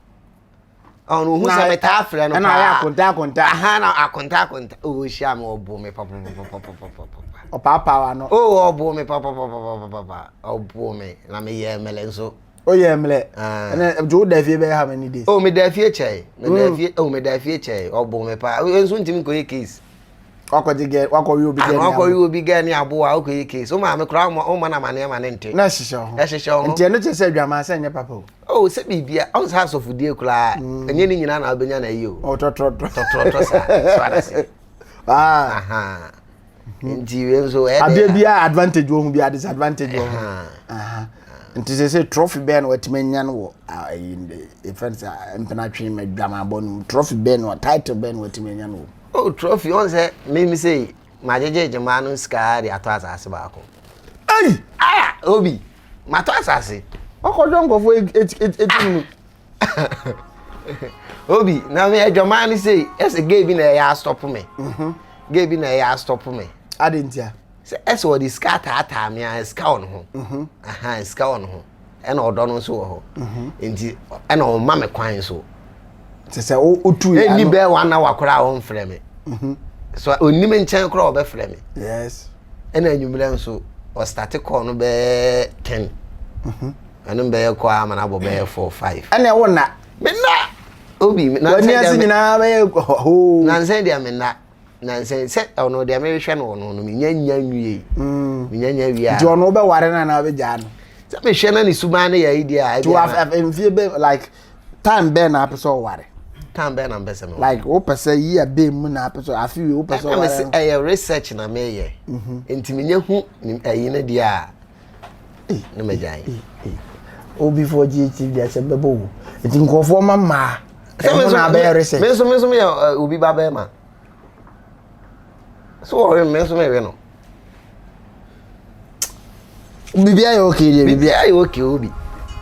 Ɔno ohun sɛ metaa frɛ no paa. Ɛna ayɛ akonta akonta. Aha na akonta akonta. O ohyia me ɔbo me papapapapapapa. Ɔpaapaa w'ano. O ɔbo me papapapapapa. Ɔbo me na meyɛ mɛlɛ nso. O yɛ mmerɛ. Ɛnɛ nti wo da fie bɛyɛ how many days? O me da fie kyɛe. Me da mm. fie o me da fie kyɛe. Ɔbo me paa. Nso ntumi nkɔyɛ case. Wakɔgye gɛ wakɔwe obi gɛ ni abo. Wakɔwe obi gɛ ni abo a wokɔyɛ case. Wo maame koraa wo ma na amaneɛ ma ne nte. Na ɛhyehyɛ ho. Ɛhyehyɛ ho. Nti ɛno kyerɛ sɛ adwaman sɛ nyɛ papa o. O sɛ biribia ɔn sɛ asɔfodie koraa mm. ɛnyɛ ne nyinaa na wobɛnya na ayi o. Ɔtɔtrɔtɔ. Tɔtrɔtɔ saa. So adase. Ah. Aha. nti wei nso ɛyɛ adeɛ biara advantage wɔ ho biara disadvantage wɔ ho nti sɛ sɛ trophy bɛn na watumi anya no wɔ ayi efɛn sɛ mpenatwe ma dwamabɔ no trophy bɛn na title bɛn na watumi anya no wɔ. oh trophy ɔn sɛ mímí sɛ magyegye mmaa no sika de atɔ asase baako. ɛyi ah obi matɔ asase. ɔkɔdɔ nkɔfo eti mu. obi na me adwaman no sei ɛsɛ gay bi na ɛyɛ astɔpo me mhm. gay bi na ɛyɛ astɔpo me ade ntia sɛ ɛsɛ ɔde sika ataataa me a sika wɔ ne ho mhm. aha sika wɔ ne ho ɛna ɔdɔ no nso wɔ hɔ mhm. nti ɛna ɔma me kwan so sɛ sɛ wotu yɛ ɛni bɛɛ one hour koraa ɔmfrɛ me so ɔnim nkyɛn koraa ɔbɛfrɛ me yes ɛna anwummerɛ nso ɔstate kɔɔ no bɛɛ 10 Ɛno bɛyɛ kɔ ama no abɔ bɛyɛ 4 5. Ɛna ɛwɔ nna. Me nna. Obi nansɛn deɛ me nyinaa bɛyɛ hoo. Nansɛn deɛ me nna. Nansɛn sɛ ɔno deɛ mehwehwɛ no ɔno no menya nya nwie. Mm. Menya nya wie a. Nti ɔno wobɛware no anaa wobɛgyaa no? Sɛ mehwɛ na ne suban no yɛ yi deɛ a. To mfie bɛ like time bɛn na apɛ sɛ ɔware? Time bɛn na mpɛ sɛ meware? Like wopɛ sɛ yi a bɛn mu na apɛ sɛ afe wie wopɛ sɛ ɔware? Ɛyɛ research na meyɛ. Mhm. Nti menya hu ɛyi no deɛ a. ne magyae obi fo gye ti deɛ sɛ bɛbɔ wo nti nkurɔfoɔ ma mmaa ɛho na abɛyɛ research me nso me nso meyɛ obi ba bɛrima so wɔwe me nso mewe no biribi ayɛ okay deɛ biribi ayɛ okay obi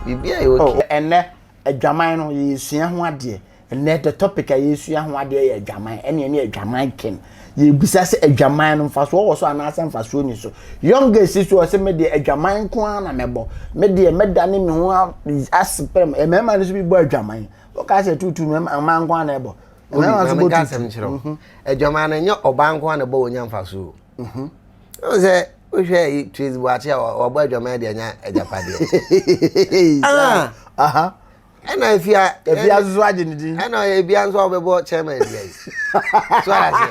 biribi ayɛ okay oh, ɛnɛ Adwaman no, yɛresua ho adeɛ. Ɛnnɛ, the topic a yɛresua ho adeɛ yɛ adwaman, ɛne ɛne adwaman ken. Yɛrebisa sɛ adwaman no mfasoɔ wɔ so anaasɛ mfasoɔ ni so. Young girl si so ɔsɛ me deɛ adwaman nko ara na mɛbɔ. Me deɛ mɛdane me ho asepere m. Mmarima no nso bi bɔ adwaman. Woka sɛ tutu mmaa nko ara na ɛbɔ. Mmarima nso bɔ tutu. Mhm. Adwaman no nyɛ ɔbaa nko ara na ɛbɔ wɔnya mfasoɔ. Mhm. Sɛ wohwɛ yi Tracy Boakye a wɔbɔ adwaman de anya agyapadeɛ. Ah. Ɛna efia. Efia nso agye ne din. Ɛna ebia nso a wɔbɛbɔ chairman bia yi. So ara sɛ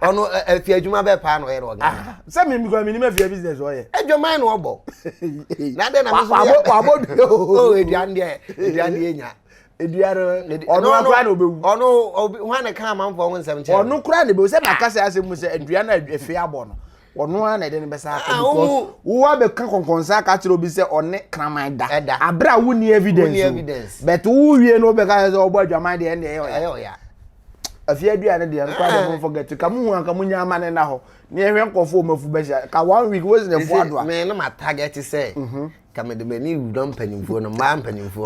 ɔno efia adwuma bɛɛ paa na ɔyɛ no wɔ Ghana. Sɛ mi mi mi ni ma efia business ɔyɛ. Adwaman na ɔbɔ. Na de na mi nso yɛ. Wabɔ dua o. Oh aduane deɛ aduane deɛ nya. Edua no ɔno akora na ɔbɛwu. Ɔno obi hwan na ka amanfoɔ ho nsɛm kyerɛ. Ɔno kora na ɔbɛwu sɛ maka sɛ asɛm mu sɛ adua na efia abɔ no. Ɔno ara na ɛde no bɛsa akɔ ah, because wo abɛka kɔnkɔnsa aka kyerɛ obi sɛ ɔne kraman da abere a wonni evidence o but wo wie no wobɛka sɛ ɔbɔ adwaman deɛ ɛnde ɛyɛ ɔya afie aduane deɛ nkɔ ade mo forget ka mo hu anka mo nya ama ne na hɔ ne ɛhwɛ nkɔfo ɔmo afu bɛhyɛ ka one week wosi na ɛfo adoa. Me no ma target sɛ mhm. ka mede m'ani wura mpanyimfoɔ no mmaa mpanyimfoɔ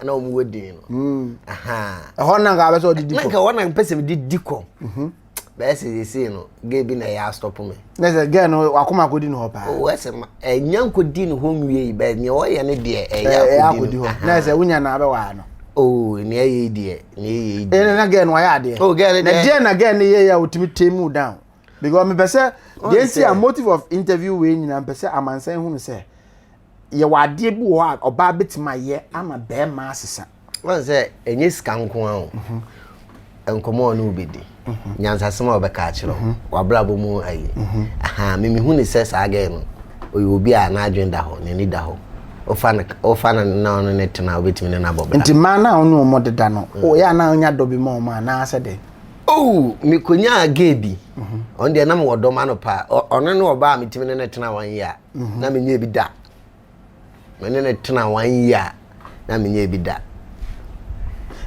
no na wɔn wɔ din no. Mm. Ɛhɔ na nka abɛsɛ ɔde di kɔ. Na nka ɛhɔ na mpɛ sɛ mede di kɔ. Mhm. Bɛyɛ sɛ sesei no gay bi na ɛyɛ astɔpo me. Na sɛ gay no wakoma akɔdi ne hɔ paa. O ɛsɛ ma ɛnya nkɔdi ne hɔ nwie yi bɛyɛ nea ɔyɛ ne deɛ ɛyɛ akɔdi hɔ. Na sɛ wonya na abɛwaa no. Oh nea ɛyɛ yi deɛ nea ɛyɛ yi deɛ. Ɛna na gay no wayɛ adeɛ. Oh gay no deɛ. Na deɛ na gay no yɛ yɛ a otumi tame you down. Because mepɛ sɛ deɛ nti a motive of interview wei nyinaa mepɛ sɛ amansan hunu sɛ yɛwɔ adeɛ bi wɔ hɔ a ɔbaa bɛtumi ayɛ ama bɛrima asesa. Wɔn sɛ ɛnyɛ sika nko ara o. Mhm. Nkɔmɔ a ɔne wo bɛdi, mhm. nyansasɛm a ɔbɛka akyerɛ wo, mhm. w'abrabɔ mu ayi. Aha, me mehu ne sɛ saa gɛɛ no, ɔyɛ obi a n'adwene da hɔ, n'ani da hɔ. Wofa no wofa no na ɔne ne tena a wobɛtumi ne no abɔ bra. Nti mmaa no a ɔne wɔn deda no, ɔyɛ a na ɔnya dɔ bi ma wɔn anaasɛ dɛn? Oh, mekonyaa gay bi. Ɔno deɛ na mewɔ dɔ ma no paa. Ɔno ne ɔbaa a metumi ne no tena one year. Na menyɛɛ bi da. Me ne no tena one year na menyɛɛ bi da.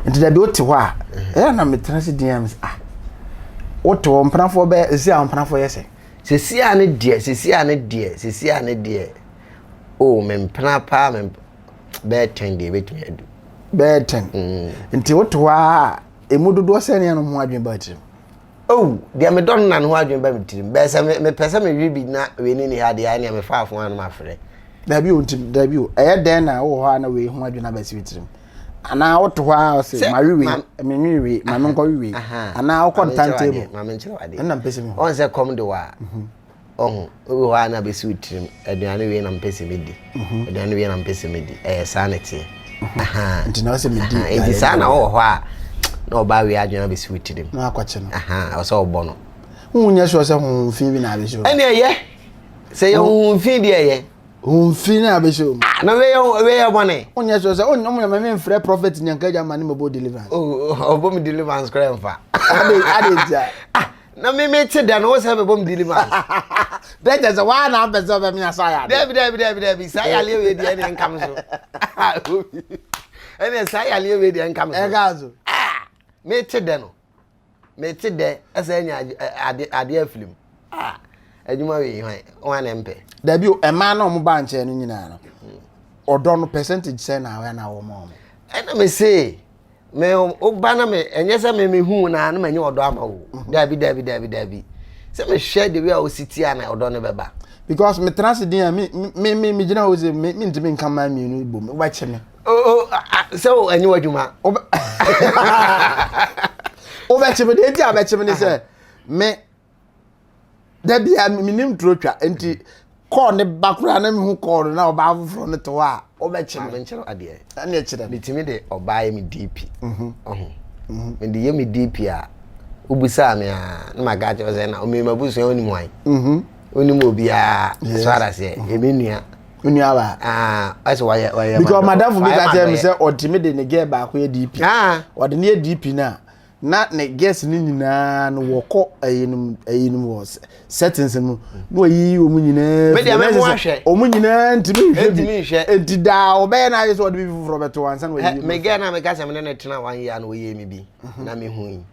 Nti dabi wote hɔ a, ɛyɛ na metena se din a mesɛ ah. Wote hɔ mpenafoɔ bɛyɛ, sisi a mpenafoɔ yɛ sɛ? Sisi a ne deɛ, sisi a ne deɛ, sisi a ne deɛ. Oh, me mpena paa me bɛyɛ ten deɛ ebetumi adu. Bɛyɛ 10. Nti wote hɔ a, emu dodoɔ sɛn ne ɛno ho adwene ba tirim? Oh, deɛ medɔ no na ne ho adwene ba me tirim. Bɛyɛ sɛ mepɛ sɛ mewe bi na wei ne ni ha deɛ ɛneɛ mefa afo ano mafrɛ. Dabi o, nti dabi o. Ɛyɛ dɛn na wowɔ hɔ a na wei ho adwene aba si wo tirim? Anaa wote hɔ a ɔse mawe wei, menwe wei, ma menkɔwe wei. Anaa wokɔ ntan table. Ma menkyerɛ wo adeɛ. Ɛna mpɛ sɛ mehu. Ɔn sɛ kɔm de wɔ a. Ɔho, obi wɔ hɔ a na abɛsi wo tirim, aduane wei na mepɛ sɛ medi, mhm. aduane wei na mepɛ sɛ medi, ɛyɛ saa na ɛteɛ. Mhm. Nti na ɔsɛ medi. Nti saa na ɔwɔ hɔ a na ɔbaa wei adwene abɛsi wo tirim. Na akɔkye no. Ɔsɛ ɔbɔ no. Wohu nyɛ sure sɛ honhom fi bi na abɛsi wo. Ɛne ɛyɛ, sɛ yɛ honhom fi deɛ ɛyɛ. Honhom fi na abɛsi wo. Ah, na wei yɛ wei yɛ bɔne. Wonyɛ sure sɛ onyɛ mo yɛ mɛ mfrɛ prophet nyanka gya ma ne mɛbɔ deliverance. Oh, ɔbɔ mi deliverance koraa mfa. Ade ade ntia. Ah, na me me te da no wo sɛ bɛbɔ me deliverance. Dɛ kyɛ sɛ waa na apɛ sɛ ɔbɛme asa yɛ ade. Dabi dabi dabi dabi saa yaleɛ wei deɛ ɛne nka me so. Ɛne saa yaleɛ wei deɛ nka me so. Ɛka so. Ah, me te dɛ no. Me te dɛ ɛsɛ anya ade ade afiri mu. Ah, adwuma wei hwan hwan na mpɛ. Dabi o, ɛmaa na ɔmo ba nkyɛn no nyinaa no. Ɔdɔ no percentage sɛ na awɛ na wɔn ɔmo. Ɛna me se me woba na me ɛnyɛ sɛ me mehu na na manya ɔdɔ ama wo mhm. dabi dabi dabi dabi sɛ mehwɛ de wi a wosi ti a na ɔdɔ no bɛba. Because me tena ase din a me me me me gyina hɔ sɛ me me ntumi nka mmaa mmienu bom wobɛkye me. O o sɛ o ɛnyɛ w'adwuma. Wobɛkye me deɛ eti a bɛkye me ne sɛ me. Da bia menim turo twa nti kɔɔ ne ba koraa na mehu kɔɔ no na ɔbaa foforɔ no te hɔ a wobɛkye me. Menkyerɛ adeɛ. Ɛne ɛkyerɛ. Metumi de ɔbaa yɛ me DP. Mhm. Ɔho. Mhm. Mede yɛ me DP a wobisaa me a na maka akyerɛ sɛ na ɔmɛ mabusua wonim wan. Mhm. Wonim obiara. So ara sɛ ɛmi nua. Nua ba. Ah, ɛsɛ wayɛ wayɛ. Because madamfo bi ka kyerɛ me sɛ ɔtumi de ne girl baako yɛ DP. Ah. Ɔde ne yɛ DP na na ne guest no nyinaa no wɔkɔ ɛyinom ɛyinom wɔ settings no na wɔyiyi wɔn nyinaa fi na ɛsɛ sɛ wɔn nyinaa ntumi nhwɛ bi nti daa ɔbɛyɛ na ayɛ sɛ ɔde bi foforɔ bɛto wɔn ansa na wɔyiyi. Me girl na meka sɛ me ne no tena one year na ɔyɛ mi bi mhm. na me hu yi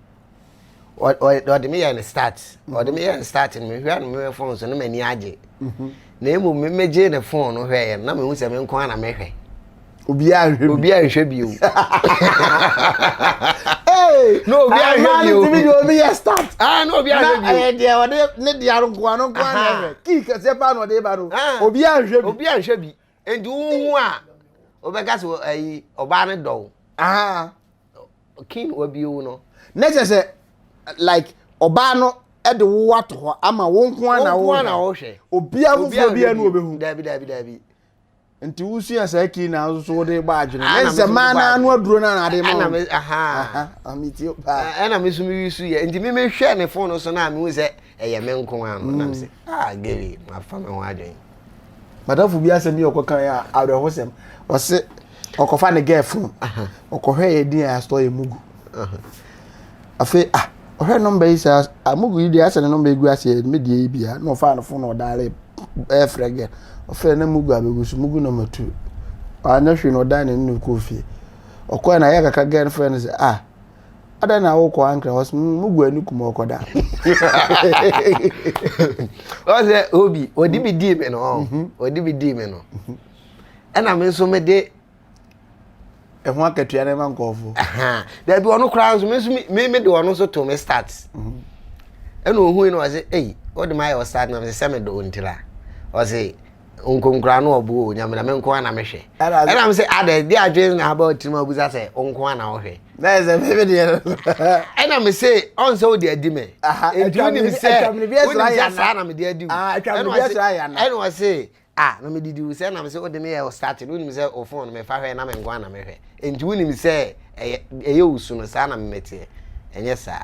ɔde me yɛ ne start ɔde me yɛ ne start no mehwɛ no mehwɛ phone so na m'ani agye mhm. na mmom memegye ne phone no hwɛeɛ na mehu sɛ me nko ara na mehwɛ obiara nhwɛ bi obiara nhwɛ bi o na obiara nhwɛ bi o tumi de obi yɛ start ah na obiara nhwɛ bi o na ɛyɛ deɛ ɔde ne deɛ no nkoa no nkoa na ɛhwɛ kii kɛseɛ paa na ɔde ba no ah. obiara nhwɛ bi obiara nhwɛ bi nti wohu a wobɛka sɛ ayi ɔbaa no dɔw king wabie wo no. Na kyerɛ sɛ like ɔbaa no de wo ato hɔ ama wo nko ara na wohwɛ. Obiara foforɔ biara no obehu. Dabi dabi dabi. Nti wosua saa kii na nso wode bɔ adwene. Ne sɛ maa na ano aduro na na ade ma wo. Aha. Ametie paa. Ɛna me nso me wisu yɛ. Nti me mehwɛ ne phone so na mehu sɛ ɛyɛ me nko ara no. Na me sɛ ah Gary mafa me ho adwene. Madamfo bi asɛm bi a ɔkɔka yɛ awerɛhosɛm. Ɔse ɔkɔfa ne girl phone. Ɔkɔhwɛ yɛ din a yɛasɔ yɛ mugu. Afei ah ɔhwɛ nɔmba yi saa ah mugu yi deɛ asɛ ne nɔmba yi gu aseɛ me deɛ yi bia na ɔfaa ne phone na ɔdaale ɛɛfrɛ girl. Ɔfrɛ na mugu abɛgu so mugu nɔmba tu. Anyɛ hwee na ɔdan n'ani na ɔkɔɔ fie. Ɔkɔɛ na ayɛ kakra girl no frɛ no sɛ ah Adɛn na wokɔ ankra hɔ sɛ mugu ani kum ɔkɔda. Ɔsɛ obi ɔde bi dii me no ɔde bi dii me no ɛna me nso mede ɛho akatua no ma nkɔɔfoɔ. Dabi ɔno koraa nso me nso me me de ɔno nso to me start ɛna ohun no ɔsɛ eyi ɔde ma ayɛ ɔstart na me sɛ me do ntira ɔsɛ nkonkura no ɔbo o nyame na me nko ana mehwɛ ɛna me sɛ adɛ di adwene na aba tirim abusa sɛ nko ana wohwɛ na ɛsɛ me deɛ ɛna me se ɔn sɛ wode adi me nti wonim sɛ wonim sɛ saa na mede adi wo ɛna ɔse ah na mede di wo sɛ na me sɛ wode me yɛ start no wonim sɛ wo phone mefa hwɛ na me nko ana mehwɛ nti wonim sɛ ɛyɛ ɛyɛ wo su no saa na memeteɛ ɛnyɛ saa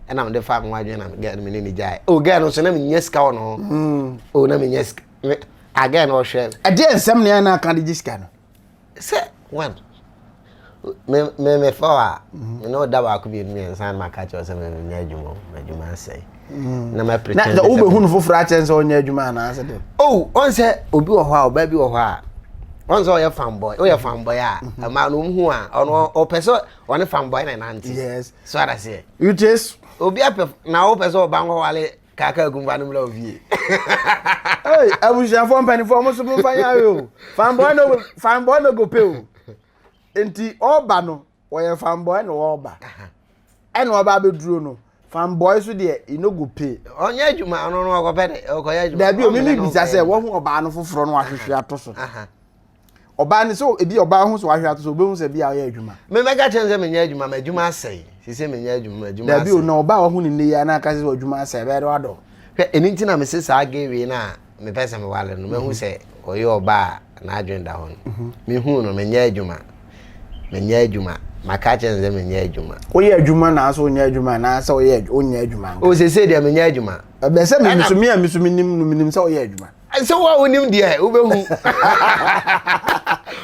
ɛna mede fa me ho adwene na girl no me ne ne gyae o girl no nso na menya sika wɔ no ho o na menya sika me a girl no ɔhwɛ ɛdeɛ nsɛm ne ɛna aka de gye sika no sɛ one me me me fa a me ne ɔda baako mmienu mmiɛnsa na maka kyerɛ sɛ me nyɛ adwuma o m'adwuma asɛe na ma pretend na wobɛhu no foforɔ akyɛn sɛ ɔnyɛ adwuma anaasɛ dɛ oh ɔn sɛ obi wɔ hɔ a ɔbaa bi wɔ hɔ a ɔn sɛ ɔyɛ fanboy ɔyɛ fanboy a ɛma no hu a ɔno ɔpɛ sɛ ɔne fanboy na nante yes so ara seɛ you taste obi apɛ na wopɛ sɛ ɔba nkɔwale kaka akumfa no mmra ofie hey abusuafoɔ mpanimfoɔ mo so momfa nyɛ awe o fanboy no fanboy no go pay o. Nti ɔba no wɔyɛ fanboy na ɔba. Ɛna ɔba abɛduro no fanboy so deɛ e no go pay. Ɔnyɛ adwuma ɔno no ɔkɔpɛ de ɔkɔyɛ adwuma. Dabi o mimi bisa sɛ wɔhu ɔbaa no foforɔ no wahwehwɛ ato so. Ɔbaa no sɛ ebi ɔbaa ho sɛ wahwehwɛ ato so obehu sɛ bi a ɔyɛ adwuma. Me mɛka kyɛn sɛ menyɛ adwuma ma adwuma asɛe sise menyɛ adwuma ma adwuma asɛe. Dabi o na ɔbaa ɔho ne nne yi anaa ka sɛ adwuma asɛe bɛyɛ de wadɔ. Hwɛ ɛno nti na mese saa gay wei no a mepɛ sɛ mewale no mahu sɛ ɔyɛ ɔbaa a n'adwene da hɔ no mhm. mehu no menyɛ adwuma menyɛ adwuma maka kyerɛ no sɛ menyɛ adwuma. Woyɛ adwuma na asɛ wonyɛ adwuma anaasɛ woyɛ wonyɛ adwuma. O sese deɛ menyɛ adwuma. Ɛbɛ sɛ me nso me a me nso menim no menim sɛ woyɛ adwuma. Sɛ wo a wonim deɛ wobɛhu.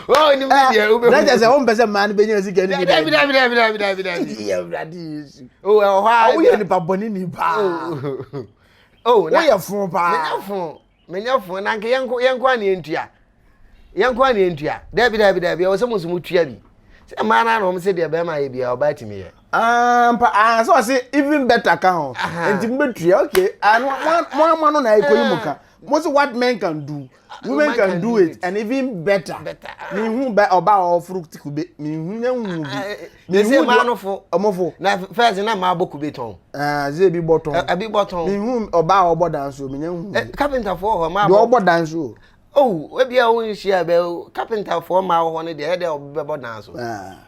Wo a wonim deɛ wobɛhu. Na kyerɛ sɛ wompɛ sɛ mmaa no bɛnya sika no bi. Dabi dabi dabi dabi dabi dabi. Yɛ awurade Yesu. O ɛwɔ hɔ a. Woyɛ nipa bɔne ni paa. Oh, na woyɛ fo paa. Menyɛ fo. Menyɛ fo na nka yɛnko yɛnko a ne yɛntua. Yɛnko a ne yɛntua. Dabi dabi dabi ɛwɔ sɛ mo nso mo tua bi. Sɛ mmaa no na wɔn sɛ deɛ bɛrima yɛ biara ɔbaa tumi yɛ. Ampa ah sɛ ɔse even better ka ho. Nti mo bɛtua okay. Ah no mo ama no na ɛkɔyi mo ka. Mo se what men can do women can do it and even better. Mehu bɛ ɔbaa a ɔforo ti kube mehu nya hu bi. Mehu mmaa no fo. Ɔmo fo. Na first na mmaa bɔ kube tɔn. Ah, sɛ ebi bɔ tɔn. Ebi bɔ tɔn. Mehu ɔbaa a ɔbɔ danso menya hu. Carpenter foɔ hɔ mmaa bɔ. Deɛ ɔbɔ danso. Oh, ebi a wonhyia bɛ carpenter foɔ mmaa wɔ hɔ no deɛ ɛdeɛ ɔbɛbɔ danso.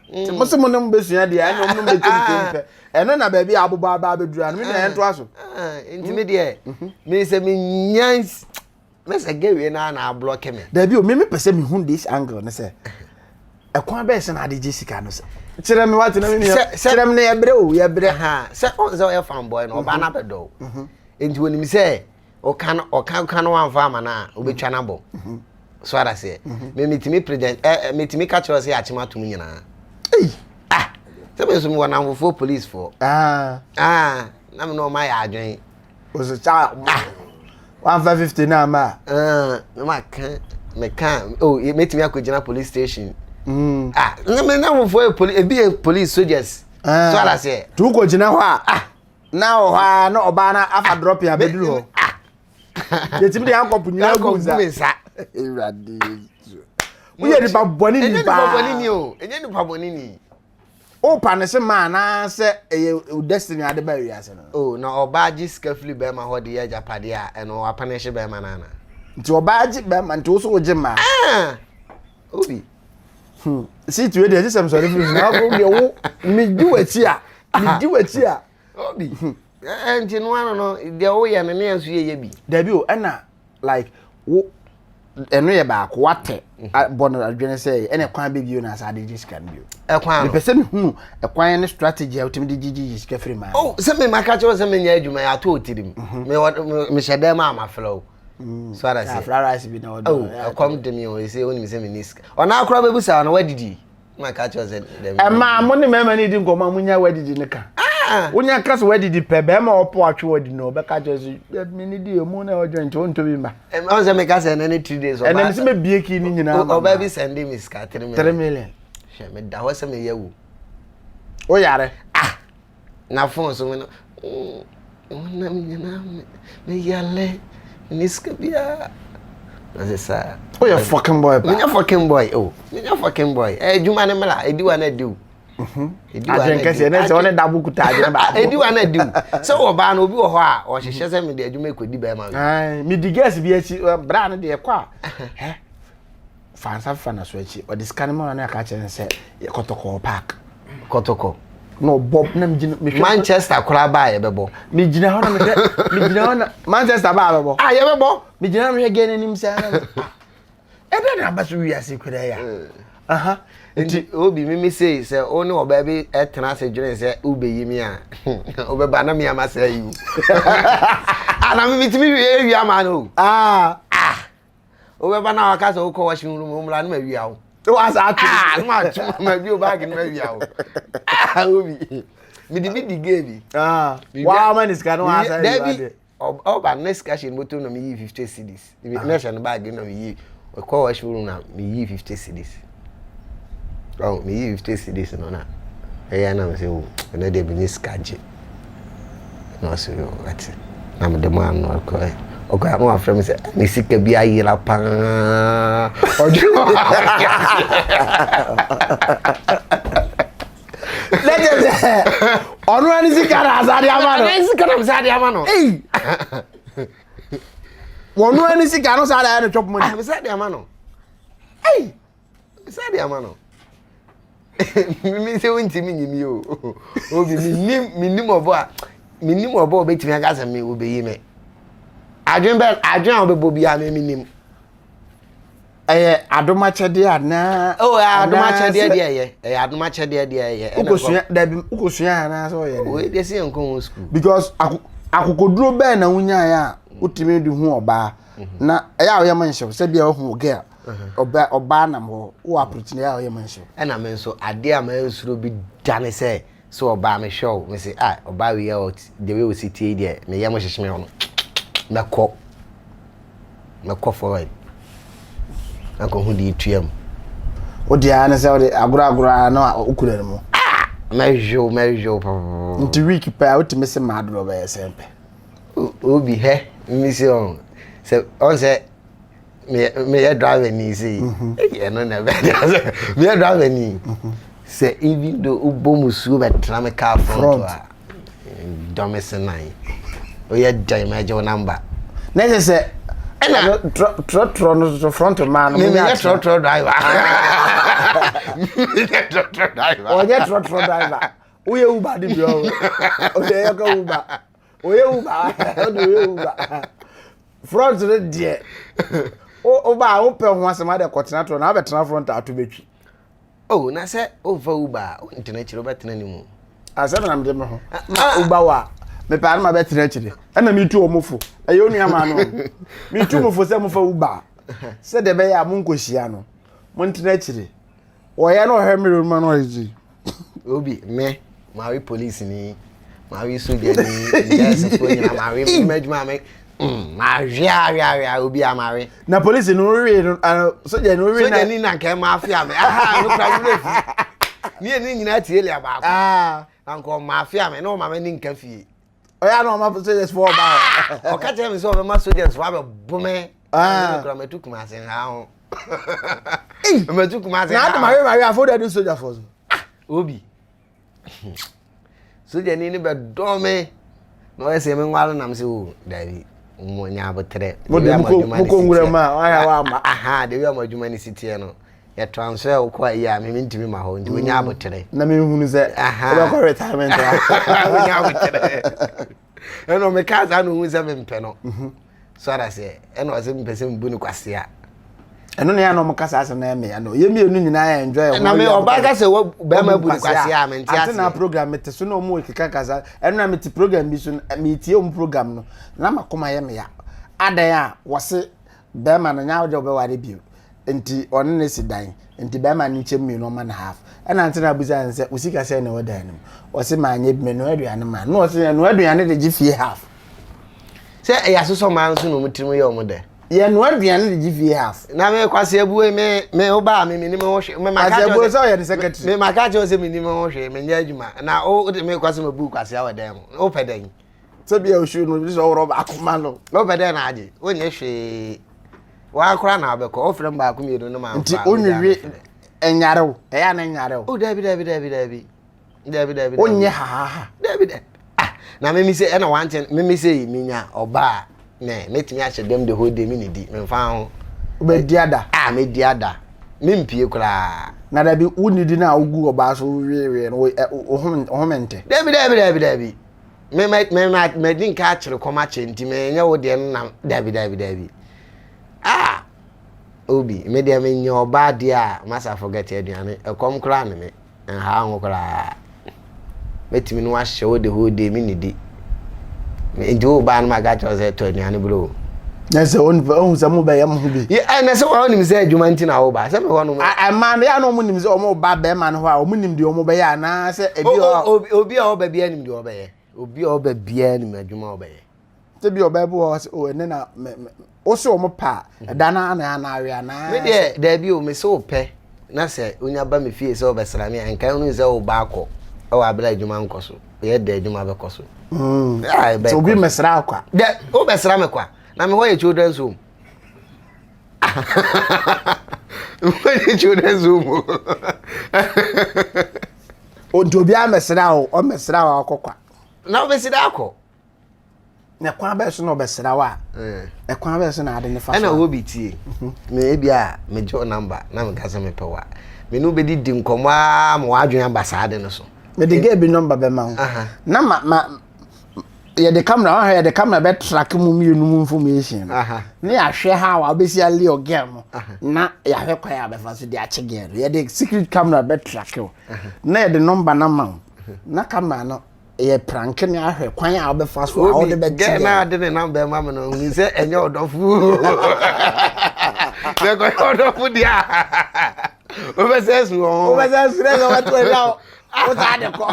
Nti mo se mo ne mo bɛsua deɛ ɛne ɔmo ne mo bɛtwa mu pɛ. Ɛno na baabi a abobɔ aba abɛduru ano me nua yɛntoa so. Nti me deɛ me sɛ menya mɛsɛ gɛwie no na ablɔke me. Dabi o me mepɛ sɛ mehu this angle ne sɛ ɛkwan bɛyɛ sɛ na ade gye sika no sɛ kyerɛ me wate na me nua kyerɛ me na yɛbrɛ o yɛbrɛ. Sɛ ɔn sɛ ɔyɛ fanboy no ɔbaa no abɛdɔ o nti onim sɛ ɔka no ɔka ka no wamfa ama no a wobɛtwa no abɔ mhm. so ara seɛ mhm. me metumi present ɛ metumi ka kyerɛ sɛ yɛakyem atom nyinaa ah sɛ me nso mewɔ namfofoɔ policefoɔ ah. ah na me ne ɔma yɛ adwen ɔsɛ kya ah wamfa 50 na ama a na maka meka oh metumi akɔgyina police station mm. ah ne me namfofoɔ yɛ police ebi yɛ police soldiers ah. so ara seɛ tu kɔgyina hɔ a ah na wɔ hɔ ara na ɔbaa no afa drɔpin abɛduru hɔ ah. yɛtumi de ankɔpo nyinaa gu nsa awurade yesu woyɛ nipa bɔne ni paa ɛnyɛ nipa bɔne ni o ɛnyɛ nipa bɔne ni wopa ne se ma anaasɛ ɛyɛ destiny ade ba wiase no o na ɔbaa gye sika firi bɛrima hɔ de yɛ agyapadeɛ a ɛno wapane hye bɛrima no ana nti ɔbaa gye bɛrima nti wo so wogye maa ah! obi hmm. seat wei deɛ ɛgye sɛ mesɔre firi so na deɛ wo medi w'akyi a medi w'akyi a obi hmm. nti no ano no deɛ woyɛ no ne yɛn nso yɛyɛ bi dabi o ɛna like wo ɛno yɛ baako watɛ mhm. bɔ no adwene sɛ ɛna ɛkwan bɛ bio na asa ade gye sika no bio ɛkwan no mepɛ sɛ mehunu ɛkwan ne strategy a wotumi de gyegye sika firi maa oh sɛ me maka kyerɛ sɛ menyɛ adwuma yɛ ato otirim mhm. mehyɛ dɛm a mafrɛ wo mm. so ara sɛ fried rice bi na ɔdɔ oh ɛkɔm de me o ɛsɛ wonim sɛ menni sika ɔna akora bɛbusa no wadidi ma ka kyerɛ sɛ dɛm ɛma mo ne mmarima no di nkɔmmɔ a monya wadidi no ka ah! wonya ka sɛ wadidi pɛ bɛrima ɔpɔ atwe wadi no ɔbɛka kyerɛ sɛ mene di ɔmu na ɔdwene nti wontɔ bi ma ɔn sɛ meka sɛ ɛnɛ ne 3 days ɛnɛ me sɛ mɛbie kii no nyinaa ɔbaa bi sɛnde me sika 3 million 3 million hwɛ meda hɔ sɛ meyɛ wu woyare ah Na phone so me no, mm, honam nyinaa me me yale, me sika biara. Na sɛ saa. Woyɛ fucking boy pa. Menyɛ fucking boy o. Oh. Menyɛ fucking boy. Eh, adwuma ne mmla, edi wa na edi wo. Mhm. Adwene kɛseɛ ne sɛ ɔne dabo kuta adwene baako. Edi wa na edi wo. Sɛ wɔ baa no obi wɔ hɔ a ɔhyehyɛ sɛ mede adwuma ekodi bɛrima. Ayi, medi girls bi akyi, bra no deɛ kɔ a. Fa nsa fa n'aso akyi. Ɔde sika no ma no aka kyerɛ no sɛ kɔtɔkɔ park. Kɔtɔkɔ. Na ɔbɔ na megyina mehwɛ. Manchester koraa baa yɛbɛbɔ. Megyina hɔ na mehwɛ megyina hɔ na Manchester baa bɛbɔ. Ah yɛbɛbɔ. Megyina hɔ na mehwɛ gɛn n'anim saa na ɛdɛ na aba so wiase koraa ya. Mm. Aha. Nti obi mimi sei sɛ wo ne ɔbaa bi tena ase dwene sɛ wobɛyi mi a wobɛba na me ama sɛ yi wo. Ana me metumi wie wie ama no o. Ah. Ah. Wobɛba na waka sɛ wokɔ washing room mmra no mawia wo. Wasa ato. Ah, no ma to ma bi o bag no mawia wo. Ah, obi. Me di bi di gay bi. Ah. Wa ma ni sika no wasa. Dabi. Oba ne sika hyɛ moto na me yi 50 cedis. Na hyɛ no bag na me yi. Kɔ washing room na me yi 50 cedis. Oh, me yi 50 cedis no na. Ɛyɛ na me sɛ o, ɛnɛ deɛ me ni sika gye. Na ɔse yo mate. Na mede maa no ɔkɔe. Ɔkɔ a na wafrɛ me sɛ ne sika bi ayera paa. Ɔdwene ho. Lẹ́jẹ̀ sẹ́, ɔno ani sika na asa de ama no. Ɔno ani sika na asa de ama no. Wɔn ani sika no saa de ayɛ no chop money. Asa de ama no. Sɛ de ama no. Mi sɛ wontumi nyi mi o. Obi menim menim ɔbɔ a menim ɔbɔ a obetumi aka sɛ me obeyi me. Adwen bɛ adwen a wobɛbɔ biara me menim. Ɛyɛ adomakyɛdeɛ anaa? Oh, ɛyɛ adomakyɛdeɛ deɛ ɛyɛ. Ɛyɛ adomakyɛdeɛ deɛ ɛyɛ. Wokosua dabi wokosua anaa sɛ ɔyɛ dɛ? Wei deɛ sɛ yɛn nkɔ ho sukuu. Because akokoduro bɛn na wonyaeɛ a wotumi de hu ɔbaa mhm. na ɛyɛ a ɔyɛ ma nhyɛw sɛ bia wahu girl ɔbaa ɔbaa nam hɔ wɔ approach no ɛyɛ a ɔyɛ ma nhyɛw. Ɛna me nso adeɛ a mansuro bi da ne sɛ sɛ ɔbaa mehwɛ o mese ah ɔbaa wei a the way ɔsi tie yi deɛ me yam hyehye me ɔno mɛkɔ mɛkɔ forward akɔhu deɛ etua mu. Wo deɛ ara ne sɛ wode agorɔ agorɔ ara na wokura ne mu. Ah mɛhwew mɛhwew pɔpɔpɔpɔ. Nti week pɛ a wotumi se maa dodoɔ bɛyɛ sɛn pɛ. Obi hɛ mmisi ɔn sɛ ɔn sɛ meyɛ driver ni sei mhm. ɛno na ɛbɛyɛ sɛ meyɛ driver ni mhm. sɛ even though wobɔ mu suo bɛtena me car front a dɔme se nan woyɛ dɛn mɛgye wo number na ɛsɛ sɛ ɛna trɔtrɔ no so front maa no meyɛ trɔtrɔ driver meyɛ trɔtrɔ driver ɔnyɛ trɔtrɔ driver woyɛ uber de bi ɔwɔ ɔyɛ yɛ ka uber oyɛ uber ɔde oyɛ uber front no deɛ woba a wopɛ ho asɛm adɛ kɔtena torɔ na wabɛtena front ato bɛtwi oh na sɛ womfa uber a wontena akyire wobɛtena ne mu asɛm na mede me ho ma ah. uber wɔ a mepɛ ano ma bɛtena akyire ɛna metu ɔmo fo ɛyɛ onua ma no metu mo fo sɛ mofa uber sɛdeɛ ɛbɛyɛ a monkɔhyia no montena akyire Wɔyɛ na ɔhwɛ mirror mu na ɔyɛ gyi. Obi me mawe police ni mawe soja ni nurse fo nyina mawe m'adwuma me mm, mawe awe awe obi a mawe. Na police no we no soja no we na. Soja ni na nka ma afia me aha no kura me fi. Ni eni nyina tie lia baako. Ah. Na nka ma afia me na o ma me ni nka fie. Ɔyɛ na ɔma soldiers fo ɔba hɔ. Ɔka kyerɛ me sɛ ɔbɛma soldiers fo abɛbo me. Ah. Kura mɛtu Kumasi nha ho. Mɛtu Kumasi nha ho. Na adi mawe mawe afo de soldier fo so. Ah, obi. Soldier ni ne bɛdɔ me. Na ɔyɛ sɛ me nware nam sɛ o dabi. Mo nya abotrɛ. Mo de mo kɔ nwura mu a wayɛ wa ama. Aha, de wi ama adwuma ne si teɛ no. Yɛ transfer wo kɔ ayi a me mentumi ma hɔ nti wonya mm. abotere. Na menhunu sɛ wobɛkɔ retirement a. Wonya abotere. Ɛna ɔmeka saa na ohun sɛ mempɛ no. Mhm. So ara sɛ ɛna ɔsɛ mempɛ sɛ mebu no kwasea. ɛno ne yɛ na ɔmo kasa asɛm na ɛmɛ ya no yɛ mmienu nyinaa yɛ enjoy ɛho na me ɔbaa kasa wɔ bɛrima bu no kwasea a mente ase ante na program mete so na ɔmo keka kasa ɛno na mete program bi so metie ɔmo program no na makoma yɛ me ya adan a wɔse bɛrima no nyɛ awogye ɔbɛware bio nti ɔne no si dan nti bɛrima no nkyɛm mmienu ɔma no half ɛna nti na abusa no sɛ wo sika sɛn na ɛwɔ dan no mu ɔse maanyɛ bi menoa aduane ma no ɔse yɛnoa aduane de gye fie half sɛ ɛyɛ asosɔ maa nso na ɔmo tirim yɛ ɔmo dɛ yɛnoa aduane de gye fie half na me kwasi abue me me wo baa me menim ho hwee me maka kyerɛ sɛ ɔyɛ ne secretary me maka kyerɛ sɛ menim ho hwee menyɛ adwuma na wo de me kwasi ma bu kwasi awɔ dan mu wopɛ dɛn Sɛ bia osu no sɛ ɔworɔ baako ma no. Na ɔpɛ dɛn na agye? Wonyɛ hwee. Waa koraa na wobɛkɔ. Wofrɛ m baako mmienu no ma mfa. Nti wonwiwi ɛnyare wo. Ɛyɛ a na ɛnyare wo. Oh dabi dabi dabi dabi. Dabi dabi. Wonyɛ hahaha. Dabi dabi. Ah na mimi sɛ ɛna wankyɛn mimi sɛ yi minya ɔbaa mɛ mɛtumi ahyɛ dɛm the whole day mi ne di memfa ho. Wobɛdi ada. Ah mɛdi ada. Mempie koraa. Na dabi wonnidi no a wogu ɔbaa so weewee no wo home nte. Dabi dabi dabi dabi. Me me me ma madi nka akyere kɔm akyɛ nti menyɛ wo deɛ no nam dabi dabi dabi ah obi me deɛ menyɛ ɔbaa deɛ a masa forget aduane ɛkɔm koraa ne me nhaa ho koraa mɛtumi no ahyɛ wo the whole day me nidi nti wo baa no maka kyerɛ sɛ tɔ aduane brɛ o na sɛ ɔhu sɛ mobɛyɛ mo ho bi ɛnɛ sɛ wɔn nim sɛ adwuma nti na woba sɛ mehɔ no ɛma no yɛ na ɔmo nim sɛ ɔmo ba bɛrima no hɔ a ɔmo nim deɛ ɔmo bɛyɛ anaasɛ ebi ɔ obi a ɔba biara nim deɛ ɔbɛyɛ obi a ɔba biara nim adwuma a ɔbɛyɛ sɛ bi ɔbaa bi wɔ hɔ sɛ o ɛnɛ na mɛ mɛ wosɛ ɔmo pa a ɛda no ana ana awe anaa me deɛ daabi o me sɛ wopɛ na sɛ wonya ba me fie sɛ wobɛsra me a nka wonu sɛ woba akɔ ɛwɔ abere adwuma nkɔ so yɛ da adwuma bɛkɔ so mm. sɛ obi mmɛsra akwa dɛ wobɛsra me kwa. Na me hɔ yɛ children's home. Me hɔ yɛ children's home o. Nti obiara mmɛsra wo, ɔmmɛsra wo a ɔkɔ kwa. Na wobɛsi dɛ akɔ. Na ɛkwan bɛyɛ so na ɔbɛsra wo a, ɛkwan bɛyɛ so na ade ne fa so. Ɛna wɔ bi tie. Mhm. Me ebi a megye wo namba na meka sɛ mepɛ wo a, me ne wobɛdidi nkɔmmɔ ara ma w'adwene aba saa ade no so. Mede gɛ bi nɔmba bɛma wo. Na ma ma yɛde camera wahwɛ yɛde camera bɛ track mu mmienu mu information no. Na yɛahwɛ how a wobɛsi ale girl no. Na yɛahwɛ kwan a bɛfa so de akye girl no. Yɛde secret camera bɛ track wo. Na yɛde nɔmba no ama wo. Na camera no yɛ prank ne ahwɛ kwan a wobɛfa so a wode bɛte gɛ na ade ne nam bɛma me no hu sɛ ɛnyɛ ɔdɔfo sɛ kɔyɛ ɔdɔfo deɛ a wobɛsɛ asu wɔ ho wobɛsɛ asu dɛ sɛ wobɛto ɛda wo saa de kɔ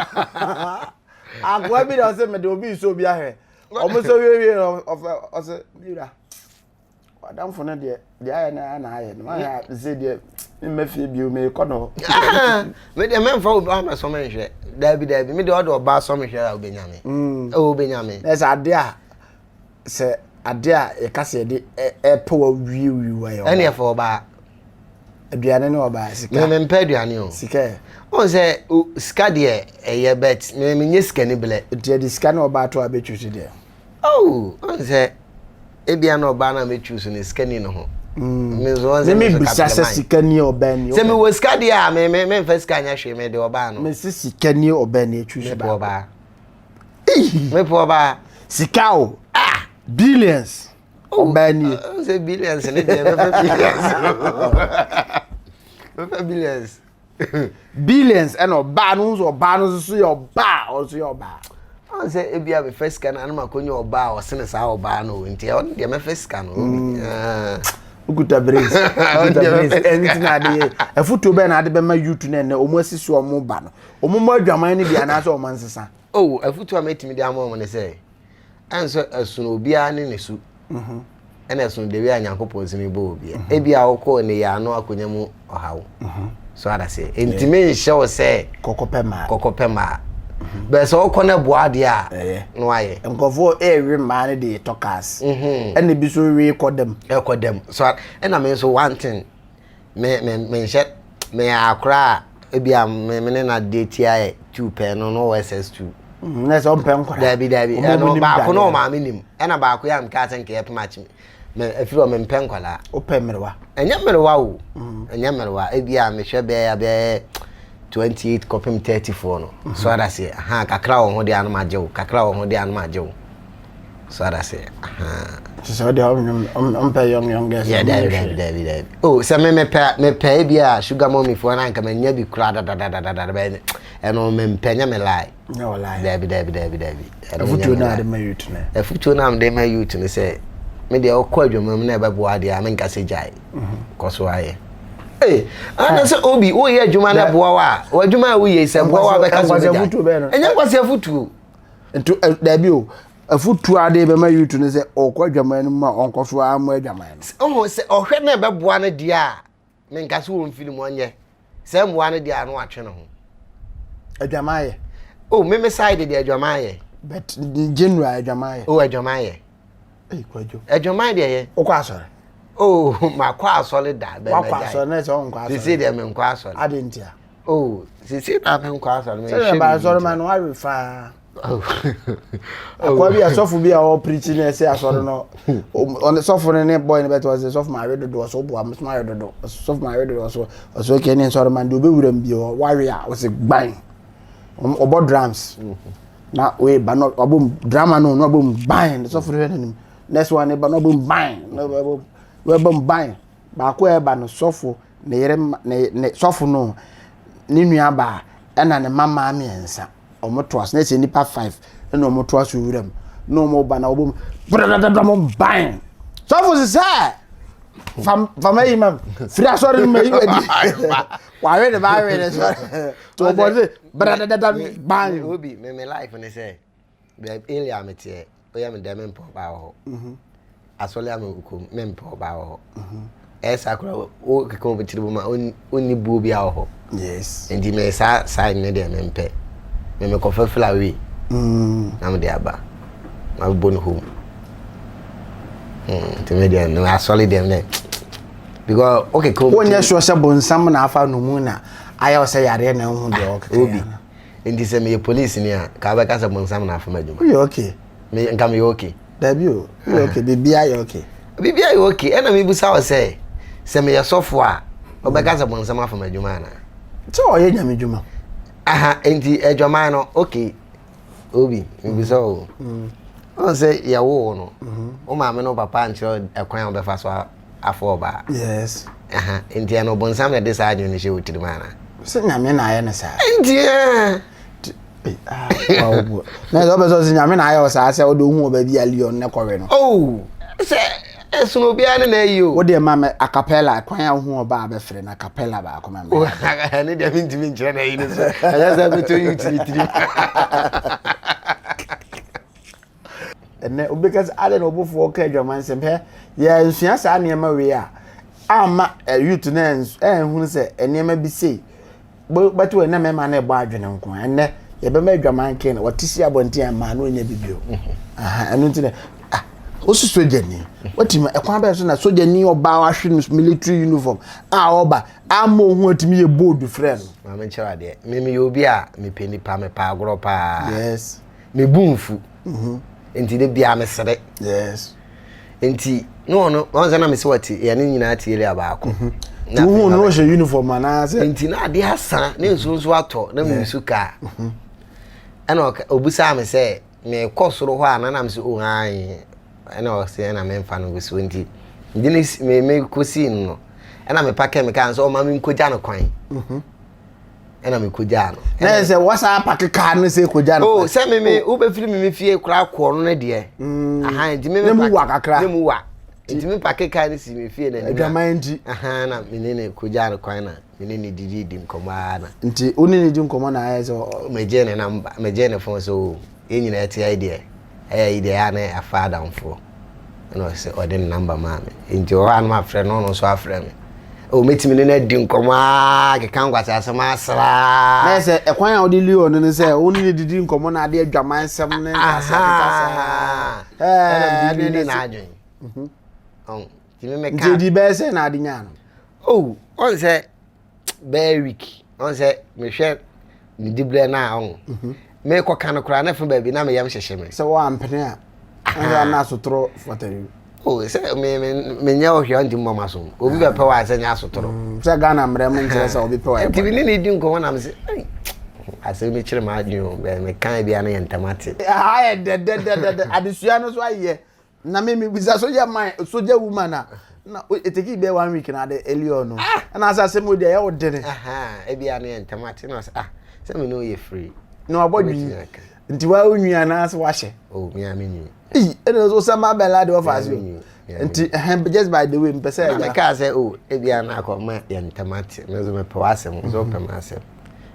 akoa bi na ɔsɛ mede obi nsɛ obi ahwɛ ɔmo sɛ wiewie ɔfɛ ɔsɛ mewura W'adamfo no deɛ, deɛ ayɛ no ara na ayɛ no. Wayɛ a sɛ deɛ mma fie bio meekɔ no hɔ. Me deɛ mɛmfa obi amɛsɔ me nhwɛ. Daabi daabi, me deɛ ɔde ɔbaa sɔ me hwɛ a wobɛnya me. Mm. Ɛwɔ wobɛnya me. Na sɛ adeɛ a sɛ adeɛ a yɛka sɛ yɛde ɛpɛ wɔ wiewie wɔ yɛ. Ɛne ɛfɛ ɔbaa. Aduane ne ɔbaa sika. Me mempɛ aduane o. Sika yɛ. Ɔn sɛ sika deɛ ɛyɛ bet me menyɛ sika ni blɛ. Nti yɛde sika ne ɔbaa to a bɛtwi so deɛ. Oh, ɔn sɛ ebia na ɔbaa no a mɛtwi so no sika ni ne ho. Mm. Me nso ɔn sɛ me bisa sɛ sika ni ɔbaa ni. Sɛ mewɔ sika deɛ a me me memfa sika nyɛ hwee mede ɔbaa no. Mesi sika ni ɔbaa ni atwi so baako. Mepɛ ɔbaa. Mepɛ ɔbaa. Sika o. Ah! Billions. Oh, ɔbaa nie. Ɔn sɛ billions ne deɛ mɛfɛ billions. Mɛfɛ billions. Billions ɛna ɔbaa no nso ɔbaa no nso yɛ ɔbaa ɔnso yɛ ɔbaa. Ɔn sɛ ebi a mefɛ sika no anam akɔnya ɔbaa a ɔsene saa ɔbaa no nti ɔno deɛ mɛfɛ sika no. Mm. Ah. Okuta brains. Okuta brains. Ɛnti na ade yɛ. Afutuo bɛn na ade bɛma youth no ɛnɛ ɔmo asi so ɔmo ba no. Ɔmo mɔ adwaman no bi anaasɛ ɔmo nsesa. Oh, afutuo a mɛtumi de ama ɔmo ne sɛ ɛnsɛ ɛsono obiara ne ne su mhm. ɛna ɛsono dewi a nyankopɔn sini bɔ obiara mhm. ebi a wokɔ ne yɛ ano akonnwa mu ɔhaw mhm. so adase ntumi nhyɛ wo sɛ kɔkɔpɛ mmaa kɔkɔpɛ mmaa bɛɛ sɛ wokɔ no boa adeɛ a na wayɛ nkurɔfoɔ ɛrewe mmaa no de tɔ cars ɛna ebi so we kɔ dɛm ɛkɔ dɛm so ɛna me nso one thing me me menhyɛ meyɛ akora a ebi a me me ne na de tia yɛ two pɛɛ no no wɔ ss two. Mm, na sɛ ɔmpɛ nkora. Dabi dabi ɛno baako na ɔmaame nim ɛna baako yɛ a meka sɛ nka yɛ pem akyi me efiri hɔ mempɛ nkwadaa. Wopɛ mmerewa? Ɛnyɛ mmerewa o mm. ɛnyɛ mmerewa ebi a mehwɛ bɛyɛ bɛyɛ 28 kɔpem 34 no mm-hmm. so adaseɛ aha kakra wɔ ho deɛ anom agye wo kakra wɔ ho deɛ anom agye wo so adaseɛ aha. Sɛ ɔde ɔmpɛ young young girls. Yeah, dabi dabi dabi dabi. Oh, sɛ me mepɛ mepɛ ebi a sugar mommy foɔ na nka manya bi koraa dadadadada bɛyɛ ɛno mempɛ nyɛ me lie. Nyɛ wɔ lie. Dabi dabi dabi dabi. Afutuo na ade ma youth no. Afutuo na ade ma youth no sɛ me deɛ ɔkɔ adwuma mu na ɛbɛboa adeɛ a menka sɛ gyae. Mhm. Kɔ so ayɛ. Ee, ana sɛ obi woyɛ adwuma na ɛboa wo a, w'adwuma a woyɛ sɛ ɛboa wo a bɛka sɛ wobɛgyae. Ɛnyɛ nkwasi afutuo. Nti dabi o, afutuo a de bɛma youth no sɛ ɔkɔ adwaman no mu a ɔnkɔ so ara mmɔ adwaman no. Ɔho sɛ ɔhwɛ na ɛbɛboa no deɛ a, menka sɛ wɔmfiri mu ɔnyɛ. Sɛ mmoa no deɛ a na watwe ne ho. Adwaman yɛ. Oh, me me side deɛ adwaman yɛ. But general adwaman yɛ. Oh, adwaman yɛ. Ei, Kwadwo. Adwaman deɛ yɛ. Wokɔ asɔre? Oh, makɔ asɔre da. Wakɔ asɔre na ɛsɛ ɔnkɔ asɔre. Sisi deɛ menkɔ asɔre. Ade ntia. Oh, sisi na menkɔ asɔre. Sɛ yɛ ba asɔre ma no awe faa. Akoa bi asɔfo bi a ɔpirikyi na ɛsɛ asɔre no ɔne sɔfo no ne bɔy no bɛtɛ ɔsɛ sɔfo ma awe dodo ɔsɛ ɔboa mo ma awe dodo sɔfo ma awe dodo ɔsɛ ɔsɛ ɔkɛ ne nsɔre ma deɛ ɔbɛwura mu bi wawe a ɔsɛ gban ɔbɔ drums na wei ba no ɔbɔ mu drama no na ɔbɔ mu ban sɔfo no hwɛ n'anim next one ba na ɔbɔ mu ban na ɔbɔ mu ban baako a ɛba no sɔfo ne yere ne ne sɔfo no ne nua baa ɛna ne mma mmaa mmiɛnsa wɔn to aso na ɛsɛ nipa five ɛna wɔn to aso wura mu na wɔn ba na wɔbɔ mu brɛdɛdɛdɛ mo ban sɔfo sisɛ fam fam ayi mam firi asɔre no ma yi wadi wawe ne ba awe ne sɔre to ɔbɔ se brɛdɛdɛdɛ ban. Obi me me life ne sɛ baabi area a meteɛ woyɛ me dɛ mempɛ ɔbaa wɔ hɔ mhm. asɔre a mekɔ mu mempɛ ɔbaa wɔ hɔ mhm. ɛyɛ saa koraa wokeka obi tiri mu ma ɔnni buo bi wɔ hɔ yes nti me saa saa ne deɛ mempɛ me mekɔfa fila wei mm. na mede aba mabɛbɔ ne home. Nti me deɛ no asɔre deɛ me because okay ko. Wonyɛ sure sɛ bonsam na afa no mu na ayɛ wo sɛ yareɛ na ɛho deɛ ɔkeka Obi. Nti sɛ meyɛ police ni a ka wobɛka sɛ bonsam na afa m'adwuma. Woyɛ okay. Me nka meyɛ okay. Dabi o, woyɛ okay, biribiara yɛ okay. Biribiara yɛ okay, ɛna mebusa wo sɛ sɛ meyɛ sɔfo a wobɛka sɛ bonsam afa m'adwuma anaa? Sɛ ɔyɛ nyame dwuma. Aha, nti adwaman no okay. Obi, mebisa o. Ɔn sɛ yɛwoo wo no, wo maame ne wo papa ankyerɛ wo ɛkwan a wobɛfa so afa ɔbaa. Yes. Aha, nti ɛno bonsam na ɛde saa adwene no hyɛ wo tirim anaa? Sɛ nyame na ayɛ no saa. Nti ɛɛ. Na sɛ wopɛ sɛ ɔsɛ nyame na ayɛ wo saa sɛ wode wohu ɔbaa bi a Leon ne kɔwe no. Oh, sɛ ɛsono obiara ne n'ayi o. Wo deɛ ma me acapella kwan a wohu ɔbaa bɛfrɛ no acapella baako ma me. Ɛne deɛ mentumi nkyerɛ n'ayi no so ɛnyɛ sɛ bɛtɔ yi tiritiri. Ɛnɛ obi ka sɛ adɛn na ɔbofoɔ ka adwamansɛm hɛ yɛnsua saa nneɛma wei a amma youth no ɛnhunu sɛ nneɛma bi sei bɛto ɛnɛ mmarima no ɛbɔ adwene nko ɛnɛ yɛbɛma adwaman ken wɔte si abɔnten a mmaa no ɔnya bi bio ɛno nti na ah wosi sogyani watumi ɛkwan bɛyɛ so na sogyani ɔbaa wahwe no military uniform a ɔba ama ohun atumi yɛ bold frɛ no. Maame nkyerɛ adeɛ me meyɛ obi a mepɛ nipa mepɛ agorɔ paa. Yes. Me bu nfu. Mm-hmm. Nti de bia mesere. Yes. Nti ne ɔno ɔn sɛ na mese wɔte yɛne nyinaa te area baako. Mm-hmm. Na wohu no ɔhyɛ uniform anaasɛ. Nti na adeɛ asa ne nsuo nso atɔ na mesu kaa. Mm-hmm. Ɛna obisaa me sɛ mekɔ soro hɔ a na nam sɛ oh ae ɛna ɔsɛ ɛna memfa no nkosi hɔ nti mede ne me mekɔsii no no ɛna mepakɛ me kaa sɛ ɔma menkɔgya no kwan. Mm-hmm. ɛna mekɔgyaa no. Na yɛ sɛ wasa apake kaa no sɛ kɔgya no. Oh, sɛ me me wobɛfiri me me fie koraa kɔɔ no no deɛ. Mm. Aha, nti me me Ne mu wa kakra. Ne mu wa. Nti me pake kaa no si me fie na anim. Adwaman nti. Aha, na me ne ne kɔgyaa no kwan na me ne ne didi di nkɔmmɔ ara na. Nti wo ne ne di nkɔmmɔ na ayɛ sɛ. Megyee ne namba, megyee ne phone sɛ o, yɛn nyinaa ti ayi deɛ, ɛyɛ yi deɛ ɛyɛ a na afa adamfoɔ. Ɛna ɔsɛ ɔde ne namba maa me. Nti ɔhɔ a na mafrɛ no, ɔno nso afrɛ me. O mɛtumi ne no adi nkɔmmɔ aa keka nkwaseasɛm asraa. Na sɛ ɛkwan a wode lure no ne sɛ wo ne no didi nkɔmmɔ na ade adwaman nsɛm ne nkwaseakeka saa. Ɛna mede didi n'adwene. Nti me meka. Nti ɛdi bɛyɛ sɛ na ade nyaa no. Oh, ɔn sɛ bɛyɛ week ɔn sɛ mehwɛ ne dibrɛ no a ɔn mhm. mekɔka no koraa na fa baabi na meyam hyehye me sɛ woampene a ɛna na asotorɔ fata yi o sɛ me me menyɛ ɔhwɛ ɔnti mmɔ ma so obi bɛpɛ wɔ asɛ nyɛ asotorɔ mm, sɛ Ghana mmerɛ mu nkyerɛ sɛ obi pɛ wɔ nti ne ne di nkɔmmɔ nam sɛ asɛm bi kyerɛ m'adwene o bɛn meka bi a na yɛ ntɛm ate ayɛ dɛdɛdɛdɛ adesua no so ayɛ Na me me bisa soja man soja woman a na eteki bɛyɛ one week na ade eli ɔno ah! ɛna asɛ asɛm wo deɛ ɛyɛ wo dene. Ebi a ne yɛ ntɛm ate na ɔsɛ ah sɛ me ne ɔyɛ free. Na wabɔ dwi nti wa onwi anaasɛ wahyɛ. Oh mi a mi nwi. Eyi ɛna ɔsɛ ɔsɛ ma bɛla de ɔfa ase o nti ɛhɛn just by the way mpɛ sɛ ɛgya. Na mɛ kaa sɛ o ebi a na akɔ ma yɛ ntɛm ate mɛ nso mɛ pɛ w'asɛm nso pɛ m'asɛm.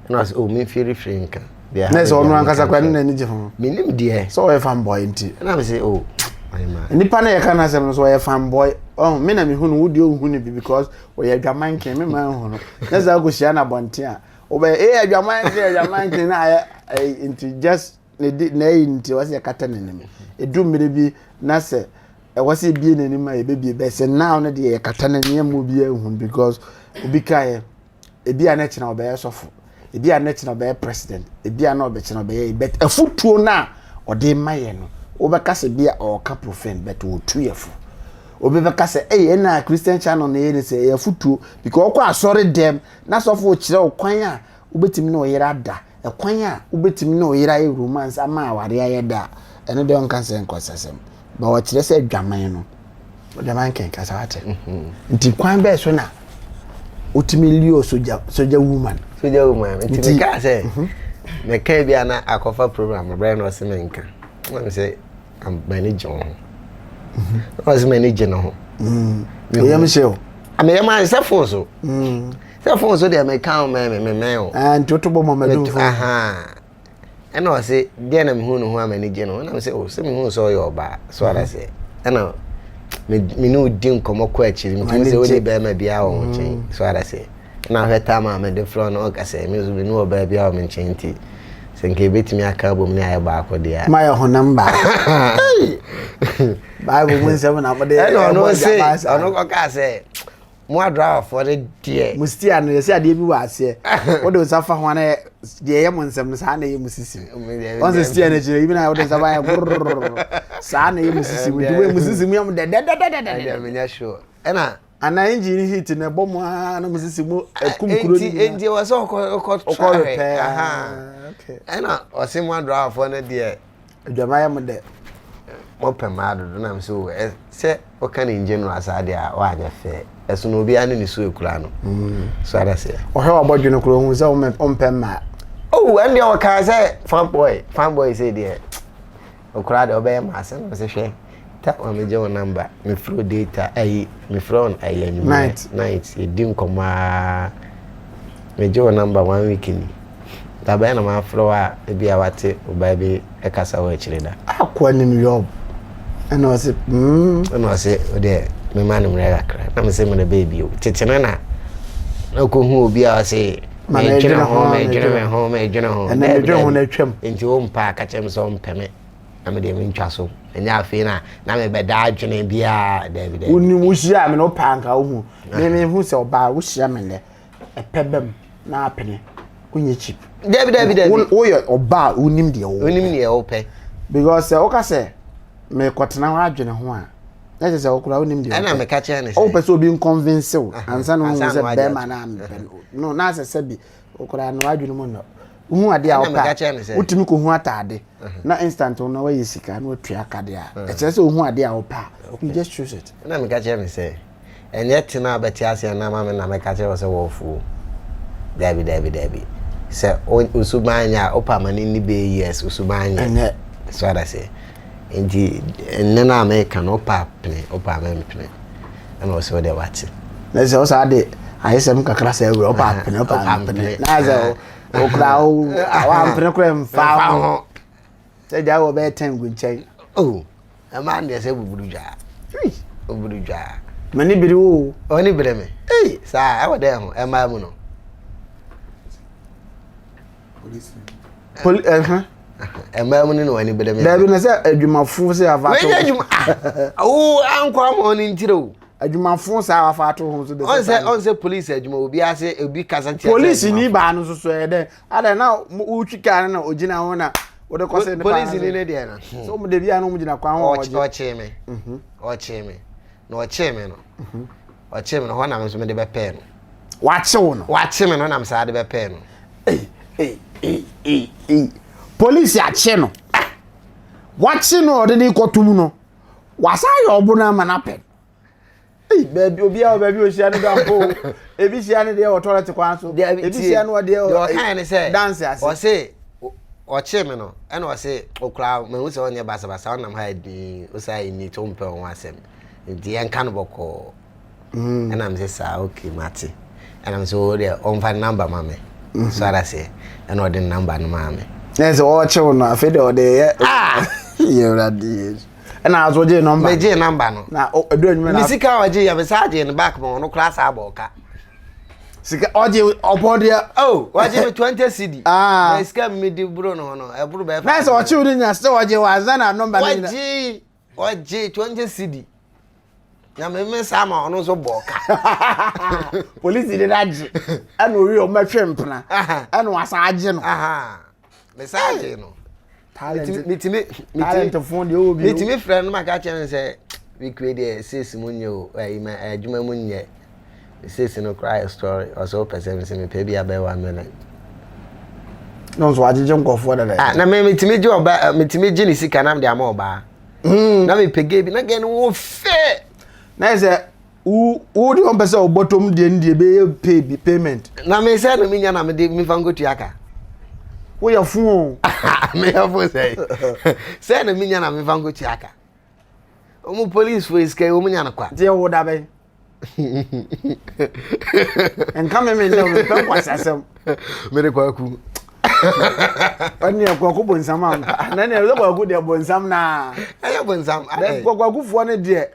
Ɛna ɔsɛ o memfiri firi nka. Na sɛ ɔno ankasa kora ne n'ani gye ho. Menim deɛ. Sɛ ɔyɛ fanboy nti. Ɛna me sɛ o. Nipa no yɛka n'asɛm no so ɔyɛ fanboy. Ɔho me na mehu no wo deɛ ɔnhu no bi because ɔyɛ adwaman ken me ma nhu no. Na sɛ akɔhyia no abɔnten a wobɛyɛ ee adwaman ken adwaman ken na ayɛ nti just ne di na ɛyi nti wɔsɛ yɛkata n'anim. Ɛdu mmerɛ bi na sɛ ɛwɔ sɛ ebie n'anim a yɛbɛbie bɛ sɛ now no deɛ yɛkata n'anim mu obiara nhu because obi kaeɛ ebi a na kyena ɔbɛyɛ sɔfo ebi a na kyena ɔbɛyɛ president ebi a na ɔbɛkyena ɔbɛyɛ but afutuo no a ɔde ma yɛ no wobɛka sɛ bi a ɔreka profane but ɔtu yɛ fo obi bɛka sɛ ɛyɛ ɛna christian channel na ɛyɛ ne sɛ ɛyɛ afutuo because ɔkɔ asɔre dɛm na sɔfo kyerɛ wo kwan a wobɛtumi ne ɔyere ada ɛkwan a wobɛtumi ne ɔyere ayɛ romance ama aware ayɛ da a ɛno deɛ ɔnka sɛ nkɔsɛsɛm Ba ɔkyerɛ sɛ adwaman no, adwaman kɛn kasa wate. Mhm. Nti kwan bɛɛ so na wotumi lure soja soja woman. Soja woman. Nti meka sɛ mhm. meka bi a na akɔfa program brɛ na ɔse menka. Na me sɛ m'ani gye wo ho. Mhm. Na ɔse m'ani gye ne ho. Mm. Meyam hyɛ o. Meyam ayɛ sɛ phone so. Mm. Sɛ phone so deɛ meka wo mɛ me mɛn o. Ah, nti woto bɔ mɔ mɛdum phone. Ɛna ɔse, deɛ na mehuu ne ho a m'ani gye no ho? Ɛna mese, oh, sɛ mehuu sɛ ɔyɛ ɔbaa, so ara sɛ. Ɛna me me ne wo di nkɔmmɔ kɔ akyiri, metumi sɛ wonni bɛrima biara wɔ wo nkyɛn, mm. so ara sɛ. Ɛna ahwɛ tam a mede frɛ no, ɔka sɛ, me nso me ne ɔbaa biara wɔ me nkyɛn nti, Sɛ nka yɛbɛtumi aka abom ne ayɛ baako deɛ a. Moayɛ honam baako. Bible mu nsɛm na mode ɛna ɔno se ɔno kɔkaa sɛ mo adrawafoɔ no deɛ. Mo stia no yɛsɛ adeɛ bi wɔ aseɛ. Wode nsa fa ho ana deɛ ɛyɛ mo nsɛm no saa na ɛyɛ mo sisi. Wɔn sɛ stia no akyire yi na wode nsa fa yɛ brrrr saa na ɛyɛ mo sisi mu. Nti mo sisi mu yɛ mo dɛdɛdɛdɛdɛ. Ɛdeɛ menyɛ sure. Ɛna Ana engine ne heat na ɛbɔ mu ara na mo sisi mu ɛkum kuro no nyinaa. Nti wɔ sɛ ɔkɔ ɔkɔ ɔkɔ repair. Okay. Ɛna ɔse mo adrawafoɔ no deɛ. Adwama yɛ mo dɛ. Mo pɛ maa dodo nam sɛ o sɛ ɔka ne general saa deɛ a wanyɛ fɛ. Ɛso no obiara ne ne su ekura no. Mm. So ada sɛ. Ɔhwɛ wabɔdwe no kuro hu sɛ ɔmpɛ mmaa. Oh ɛn deɛ ɔkaa sɛ fan boy fan boy sɛ deɛ. Ɔkoraa deɛ ɔbɛyɛ ma asɛm ɔsɛ hwɛ ta ma megye wo number mefrɛ wo data ayi mefrɛ wo ayi anwummerɛ night yɛdi nkɔmmɔ aa megye wo number one week ni da bɛn na mafrɛ wo a ebi a wate ɔbaa bi ɛkasa wɔ akyire da akɔ anim yɔb ɛna ɔse mm ɛna ɔse wodeɛ mema no mmerɛ kakra na mesɛ mmerɛ bɛɛ bio tete no na na ɔkɔhu obi a ɔse medwene ho medwene me ho medwene ho ɛnna medwene ho na atwam nti wo mpa aka kyerɛ me sɛ ɔmpɛ me na me deɛ mentwa so ɛnyɛ afei na na mebɛda adwene biara daabi daabi wonim wohyia me na wopɛ anka wohu me mehu sɛ ɔbaa wohyia me nnɛ ɛpɛ bɛm na apene wonyɛ cheap daabi daabi daabi woyɛ ɔbaa wonim deɛ wopɛ wonim deɛ wopɛ because sɛ woka sɛ mekɔtena hɔ adwene ho a na kyerɛ sɛ wokora wonim deɛ ɛna meka kyerɛ ne sɛ wopɛ sɛ obi nconvince wo ansa na wohu sɛ bɛrima no ampɛ no no na asɛ sɛ bi wokora no w'adwene mu nnɔ wohu adeɛ a wopɛ a wotumi kɔhu ataade na instant wo na woayɛ sika na watua ka deɛ a ɛkyerɛ sɛ wohu adeɛ a wopɛ a you just choose it. Ɛna meka kyerɛ ne sɛ Ɛnyɛ te na wobɛte aseɛ na ama me na mɛka kyerɛ wo sɛ wɔrefu o. Daabi, daabi, daabi. Sɛ wo suban nyɛ a, wopɛ ama no nni bɛyɛ years, wo suban nyɛ. Ɛnyɛ. So ada sɛ. Nti, nne no a meka no, wopɛ a pene, wopɛ a mempene. Ɛna ɔsɛ wo deɛ wate. Na sɛ wo saa de ayesɛm kakra sɛ awura, wopɛ a pene, wopɛ a mpene. Na sɛ wokora wo, wampene kora mfa ho. Sɛ gya wɔ bɛyɛ tɛn gu nkyɛn. Oh, ɛmaa deɛ sɛ buburu dwaa. Buburu dwaa. M'ani bere wo. Ɔni bere me. Ei, saa ɛwɔ dɛn ho ɛmaa mu no. Poli ɛhɛn. Ɛmaa mu no na w'ani bere me. Daabi na sɛ adwumafo sɛ afa ato. Wei adwuma ah, wo ankɔ ama ɔne ntire o. Adwumafo saa afa ato ho so de. Ɔnsɛ ɔnsɛ polisi adwuma obi ase obi kasa tia. Polisi ni baa no soso ɛyɛ dɛ Adɛn na wotwi kaa no na ogyina ho na wode kɔsɛ nipa polisi ni ne deɛ no so wɔn de bi a na wɔn gyina kwan ho wɔgye ɔkyee me mhm. ɔkyee me na ɔkyee me no mhm. ɔkyee me no hɔ na me nso mede bɛpɛɛ no wakye wo no wakye me no nam saa de bɛpɛɛ no ei ei ei ei ei polisi akye no ah! wakye no ɔde ne kɔtum no wasan yɛ ɔbo no ama no apɛ Ei, baabi obiara wɔ baabi ohyia no da mpo. Ebi hyia no deɛ wɔ toilet kwan so. Ebi hyia no wɔ deɛ wɔ ne sɛ dance ase. Ɔse ɔkye me no ɛna ɔse okura mahu sɛ ɔnyɛ basabasa ɔnam ha din ɔsɛ ayɛ neat ɔmpɛ ho asɛm nti yɛnka no bɔkɔɔ mm. ɛna mesɛ saa ok mate ɛna mesɛ o deɛ ɔmfa ne namba ma me mm-hmm. so ara sɛ ɛna ɔde ne namba no maa me. Na sɛ ɔkye wo no afei deɛ ɔde yɛ. Ah! Yɛ awurade Yesu. ɛna aso gyee nɔmba megyee nɔmba no na ɛdu anwuma na me sika a ɔgye yɛ me saa gyee no back ma ɔno koraa saa bɔ ɔka sika ɔgye ɔpɔ deɛ oh ɔgye me 20 cedi ah. na sika mi di buro no ho no ɛboro bɛyɛ na sɛ ɔkye wo no nya sɛ ɔgye wɔ ansa na nɔmba no nyina ɔgye ɔgye 20 cedi na me me saa ma ɔno nso bɔ ɔka polisi de no agye ɛna owie ɔmɛtwe mpena ɛna wasa agye no me saa agye no metumi metumi frɛ no maka kyerɛ no sɛ wikue deɛ sesi mu nyɛ o ayi ma adwuma mu nyɛ sesi no koraa yɛ story ɔsɛ wopɛ sɛ mesɛ mepɛ bi abɛyɛ one million na nso wagyegye nkurɔfoɔ dada ah, na me metumi gye ɔba eh, metumi gye ne sika na mede ama ɔbaa hmm. na mepɛ gay bi na gay no wɔ fɛ na yɛ sɛ wo wo deɛ ɔmpɛ sɛ ɔbɔtɔm deɛ no deɛ bɛyɛ pay bi payment. Na me sɛ na menya na mede mefa nkɔtua ka. Woyɛ fo o. Meyɛ fo sɛ sɛ na menya na mefa nkɔtua ka. Wɔn police fo sika yi wɔn nya no kwa. Nti ɛwɔ da bɛn. Nka me me ndɛ mepɛ nkwasiasɛm. Mede kwaku. Ɛne kwaku bonsam ampa. Na ne ɛsɛ kwaku deɛ bonsam naa. Ɛyɛ bonsam. Kwakufoɔ no deɛ.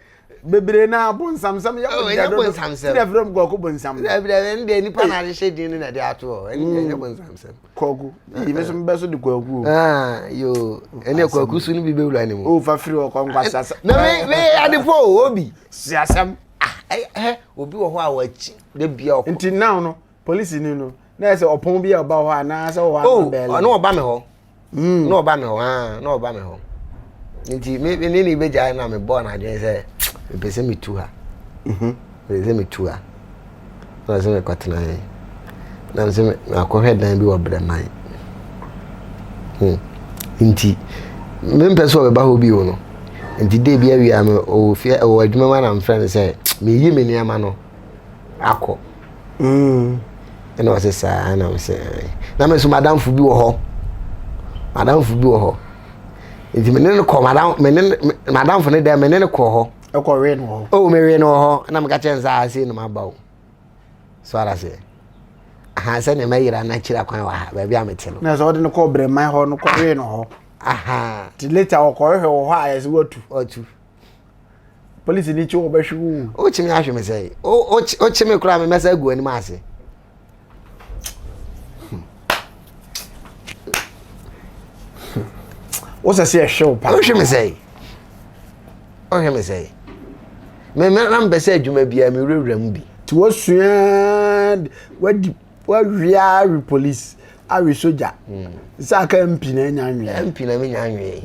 Bebree na bonsamsɛm yɛ oh, ɛnyɛ bonsamsɛm. Ti na fira mu kɔkɔ bonsam. Dabi dabi ɛne deɛ nipa na ahyehyɛ din no na ɛde ato hɔ ɛne deɛ ɛnyɛ bonsamsɛm. Kɔku yi mi nso bɛ so de kɔku o. Ah, yoo ɛne kɔku so no bi bɛwura ne mu. O fa firi hɔ kɔ nkwa sasa. Na me me adefo o obi. Siasɛm. Ah ɛ obi wɔ hɔ a wakyi de bia ɔkɔ. Nti now no polisi ni no na yɛ sɛ ɔpɔn bi a ɔba hɔ anaasɛ ɔwɔ ano oh, bɛɛlɛ. ɔno ɔba me hɔ hmm. na ɔba me hɔ aa na ɔba me hɔ nti me me ne ne bɛgyae na mebɔɔ no adwene sɛ mepɛ sɛ metu ha mhm. mepɛ sɛ metu ha na ɔsɛ mekɔtena he na mesɛ makɔhwɛ dan bi wɔ brɛman hmm. nti mempɛ sɛ ɔbɛba hɔ bio no nti de bi awia me ɔwɔ fie ɔwɔ adwuma mu na mefrɛ no sɛ meyi me nneɛma no akɔ mm. ɛna ɔsɛ saa ɛna ɔsɛ na me nso madamfo bi wɔ hɔ madamfo bi wɔ hɔ nti me ne no kɔ madam me ne madamfo ne dɛ me ne no kɔ hɔ ɛkɔ wee no hɔ oh me wee no wɔ hɔ ɛna meka kyerɛ no sɛ ase ah, na maba o so ara sɛ aha sɛ ne mɛyera no akyiri akwan wɔ ha baabi a mete no na sɛ ɔde no kɔ brɛman hɔ no kɔ wee no hɔ aha nti later ɔkɔhwehwɛ wɔ hɔ a yɛsɛ watu watu Polisi ni kyi wɔbɛhwe wo. Wokyi me ahwe me sɛ. Wokyi me koraa me mɛsa agu anim ase. Wosɛ sɛ yɛhwe wo paa. Wohwe me sɛ. Wohwe me sɛ. Me me na mpɛ sɛ adwuma biara me wurawura mu bi. Ti wasua wadi wawia awe polisi awe sogya. Sɛ aka MP na anya nwie. MP na menya nwie.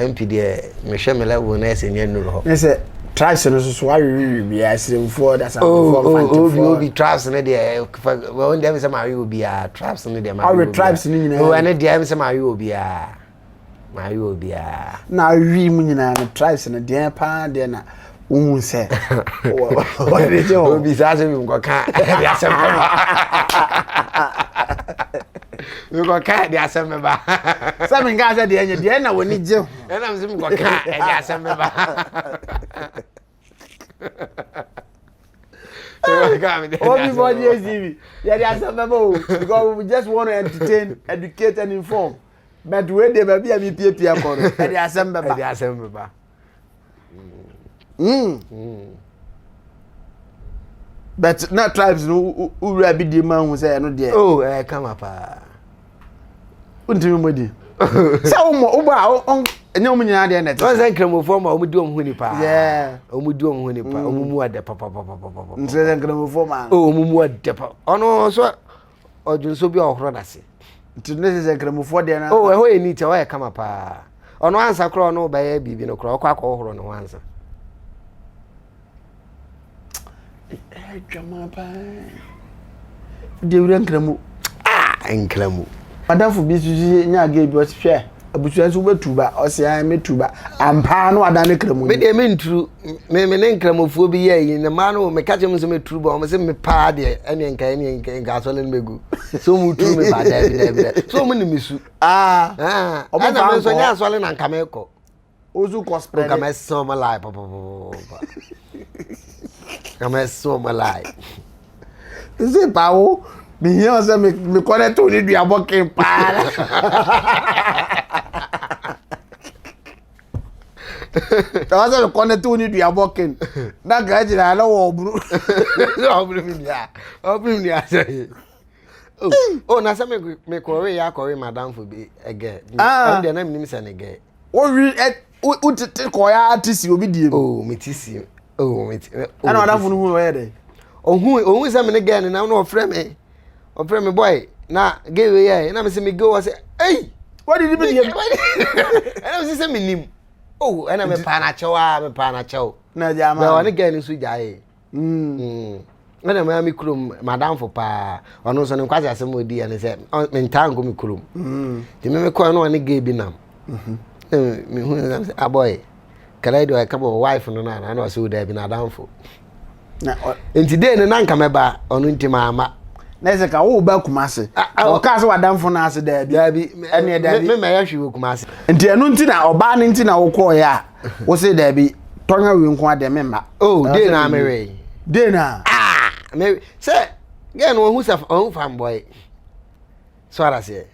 MP deɛ mehwɛ me level na ɛsɛ nyɛ nnuru hɔ. Ne sɛ tribes no soso awewewe biara asiremfoɔ dasamfoɔ oh, oh, obi obi tribes no deɛ wɔn deɛ sɛ mawe obiara tribes no deɛ mawe obiara tribes no nyinaa oh ɛno deɛ sɛ mawe obiara mawe obiara na awi mu nyinaa no tribes no deɛ paa deɛ na wohu sɛ wɔde gye hɔ obi saa sɛ bi nkɔka ɛde asɛm bɛba mekɔka ɛde asɛm bɛba sɛ menka sɛ deɛ nyɛ deɛ na w'ani gye ho ɛnam sɛ mekɔka ɛde asɛm bɛba Obi for DSTV. Yeah, the asɛm bɛba o because we just want to entertain, educate and inform. But wei deɛ baabi a mepiapia kɔ no ɛde asɛm bɛba. Ɛde asɛm bɛba. Mm. Mm. But na tribes no wura bi die ma hu sɛ ɛno deɛ. Oh, ɛyɛ eh, kama paa. Wontumi mmɔ di. Sɛ womɔ wobɔ a ɛnyɛ wɔn nyinaa deɛ na ɛte. Wɔn sɛ nkramofoɔ ma wɔn di wɔn ho ni paa. Yeah. Wɔn di wɔn ho ni paa. Wɔn mm. mu adɛ papapapapa. Nti sɛ nkramofoɔ ma. Oh, wɔn mu adɛ pa. Ɔno nso ɔdwonso bi a ɔhorɔ n'ase. Nti ne sɛ nkramofoɔ deɛ na. Oh, ɛhɔ yɛ neat, ɛhɔ yɛ kama paa. Ɔno ansa koraa ɔno bɛyɛ biribi no koraa ɔkɔ akɔhohoro ne ho ansa. Adwama paa. Deɛ wura nkramu. Ah, nkramu. Madamfo bi nso nya agɛ bi ɔsi hwɛ abusua nso wobɛtu ba ɔsi ayɛ mɛtu ba ampaa no ada ne kramu. Me deɛ menturu me me ne nkramofoɔ bi yɛ yi ne mmaa no meka kyerɛ mu sɛ mɛturu ba wɔn sɛ me paa deɛ ɛne nka ɛne nka nka asɔre no bɛgu sɛ wɔn turu me ba daabi daabi daabi sɛ wɔn ne me su. Ah, ah ɛna me nso nyɛ asɔre na nka mekɔ. Ozu kɔ spread. Nka mɛsɛn wɔn lie papapapa. Nka mɛsɛn wɔn lie. Sisi paa wo mehia sɛ mekɔ ne to ne duabɔ ken paa. Ɛwɔ sɛ mekɔ ne to ne duabɔ ken na nka gyina na wɔ ɔburu. Ɔburu mi nua ɔburu mi nua sɛ yi. Oh, oh na sɛ mekɔwe yɛ akɔwe madamfo bi ɛgɛ. Ah. Ɛno deɛ na menim sɛ ne gɛ. Wowi ɛ wotete kɔɛ ate si obi die mu. Oh, mete si. Oh, mete. Oh, ɛna madamfo no hu ɔyɛ dɛ. Ohun ohun sɛ me ne gɛ no nam na ɔfrɛ me. Ɔfrɛ me boy na gɛ wei yɛ na me sɛ me gɛ wɔ sɛ ei. Wadi di bi die mu. Ɛna me sɛ sɛ menim. Oh, ɛna me paa na kyɛw a me paa na kyɛw. Na gya ama. Bɛ ɔne gɛ no nso gyae. Mm. Ɛna maa me kurom madamfo paa ɔno nso ne nkwasi asɛm a ɔdi yɛ ne sɛ mentaa nkɔ me kurom mm. nti me mekɔɛ no ɔne gay bi nam mm-hmm. mehu ne sɛ abɔe kɛlɛ deɛ ɔyɛ kama wife no no ana na ɔsɛ wo daabi n'adamfo nti dei no na nka mɛba ɔno nti maama na ɛsɛ ka wo ba Kumase ɔkaa sɛ wadamfo no ase daabi daabi ɛneɛ daabi me mɛyɛ hwee wɔ Kumase nti ɛno nti na ɔbaa no nti na wokɔɔyɛ a wo se daabi tɔnya wei nko adeɛ memma oh dei na mewee dei na ah me sɛ gɛɛ no ɔhu sɛ ɔhu fan boy so ara seɛ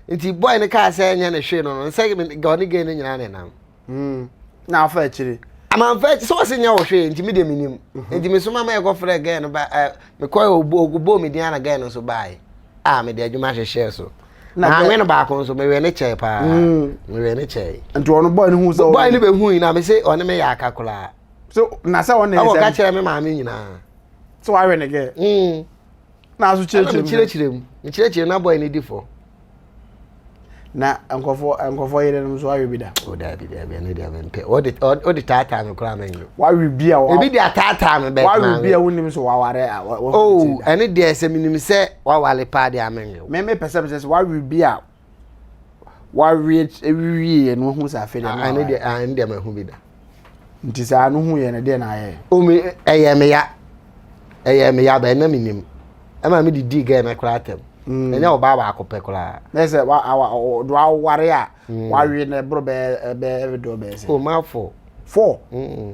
nti boy no kaa sɛ ɛnyɛ ne hwee no no sɛ ɔne gɛɛ no nyinaa ne nam hmm. na afa akyire. Amanfa akyi sɛ ɔse nyɛ wo hwee nti me deɛ menim. Mhm. Nti mesoma ma yɛkɔfrɛ gɛɛ no ba ɛ mekɔɛ ɔbɔɔ me din ana gɛɛ no nso baeɛ a mede adwuma hyehyɛɛ so. Na anwe no baako nso mewɛ ne kyɛe paa. Mm. Mewɛ ne kyɛe. Nti ɔno bɔɔ ne hu sɛ bɔɔ ne bɛhu yi na me se ɔne me yɛ aka koraa. So na sɛ ɔne ɛwɔ ka kyerɛ me maame nyinaa. Sɛ wawɛ ne gɛɛ. Mm. Na aso kyerɛkyerɛ mu. Mekyerɛkyerɛ mu. Mekyerɛkyerɛ na bɔɔ ne di fɔ. Na nkurɔfoɔ nkurɔfoɔ yerenom nso awe bi da. O daabi daabi ɛno deɛ mempɛ wode wode taataa me koraa menwe. Wawe bi a ebi de ataataa me bɛt wawe bi a wonim sɛ waware a. O ɛno deɛ sɛ menim sɛ wawale paa deɛ a menwe. Me me pɛ sɛ mesɛ sɛ wawe bi a wawe wie no ho sɛ afei deɛ. Ɛno deɛ ɛno deɛ mahu bi da. Nti saa no hu yɛ no deɛ na ayɛ. O me ɛyɛ me ya ɛyɛ me ya bɛn na menim. Ɛma me didi gɛɛ no koraa atɛm. Mm. Ɛnyɛ ɔbaa baako pɛ koraa. Na sɛ wa awa ɔdo aware a mm. wawe na ɛboro bɛɛ bɛɛ dɔ bɛɛ sɛ. O ma fo. Fo. Mm.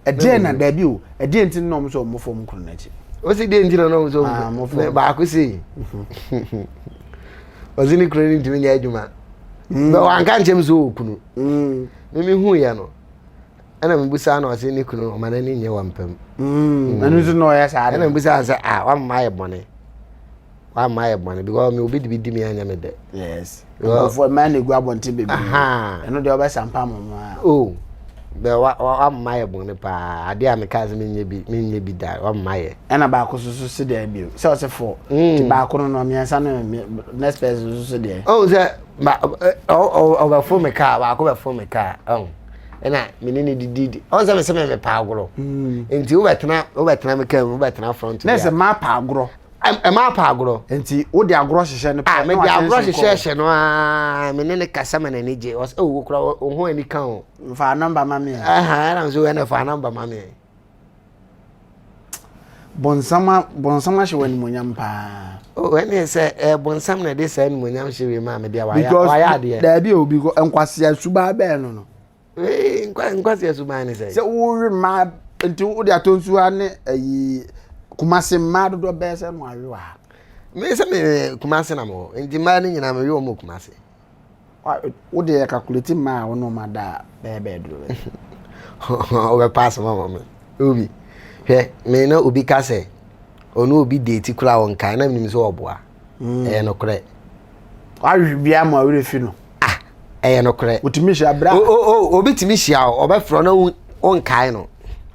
Ɛdeɛ na daabi o ɛdeɛ nti na ɔmo sɛ ɔmo fam kuro n'akyi. O si deɛ nti na ɔmo sɛ ɔmo fam baako si. Mhm. Ɔsi ne kuro ne ntumi nyɛ adwuma. Mm. Bɛ wanka nkyɛn so wɔ kunu. Mimi hu yɛ no. Ɛna mebusaa no ɔse ne kunu ɔma n'ani nyɛ wɔ mpam. Mm, ɛno nso na ɔyɛ saa de. Ɛna mebusaa no sɛ ah wamma ayɛ bɔne. Wamma ayɛ bɔne because me obi de bi di me anyɛ me dɛ. Yes. Nkurɔfoɔ mmaa na egu abɔnten bebree. Ɛno deɛ ɔbɛsampa mo mo a. Oh. Bɛ wa wamma ayɛ bɔne paa. Adeɛ a mekaa sɛ menyɛ bi menyɛ bi da wamma ayɛ. Ɛna baako so so si deɛ bio. Sɛ ɔse fo. Mm. Ti baako no no mmiɛnsa no next person so so deɛ. Oh sɛ ba ɔbɛfo me kaa baako bɛfo me kaa. Oh. ɛna me ne ne didi di ɔn sɛ me sɛ me mepa agorɔ mm. nti wobɛtena wobɛtena me kaa mu wobɛtena front na sɛ maa pa agorɔ ɛmaa pa agorɔ nti wode agorɔ hyehyɛ no pɛ mede agorɔ hyehyɛ hyɛ no aa me ne ne kasa ma n'ani gye ɔsɛ oh wokura wo ho ani ka o fa nɔmba ma me ɛna nso ɛna fa nɔmba ma me Bonsam bonsam ahyɛ wɔ animuonyam paa. Oh, ɛne sɛ ɛ eh, bonsam na ɛde saa animuonyam hyɛ wei maa me deɛ wayɛ wayɛ adeɛ. Daabi o because nkwasea suban bɛn no no. Ee nkwa nkwasea suban ne sɛ. Sɛ wowe mmaa nti wode atɔ nsuo ne ayi kumase mmaa dodoɔ bɛyɛ sɛ no awe wɔ ha. Me sɛ me kumase na mewɔ nti mmaa no nyinaa mewe wɔn wɔ kumase. Wo deɛ calculate mmaa a wo ne wɔn ada a bɛyɛ bɛyɛ duro bɛyɛ. Wobɛpa asɛm ama me. Obi, hwɛ, me na obi ka sɛ ɔne obi date koraa ɔnkae na menim sɛ ɔboa. Mm. Ɛyɛ nokorɛ. Wahwe bia ma werɛ fi no. Ah, ɛyɛ nokorɛ. Wotumi hyia bra. O o obi tumi hyia o, ɔbɛfrɛ na wonkae no.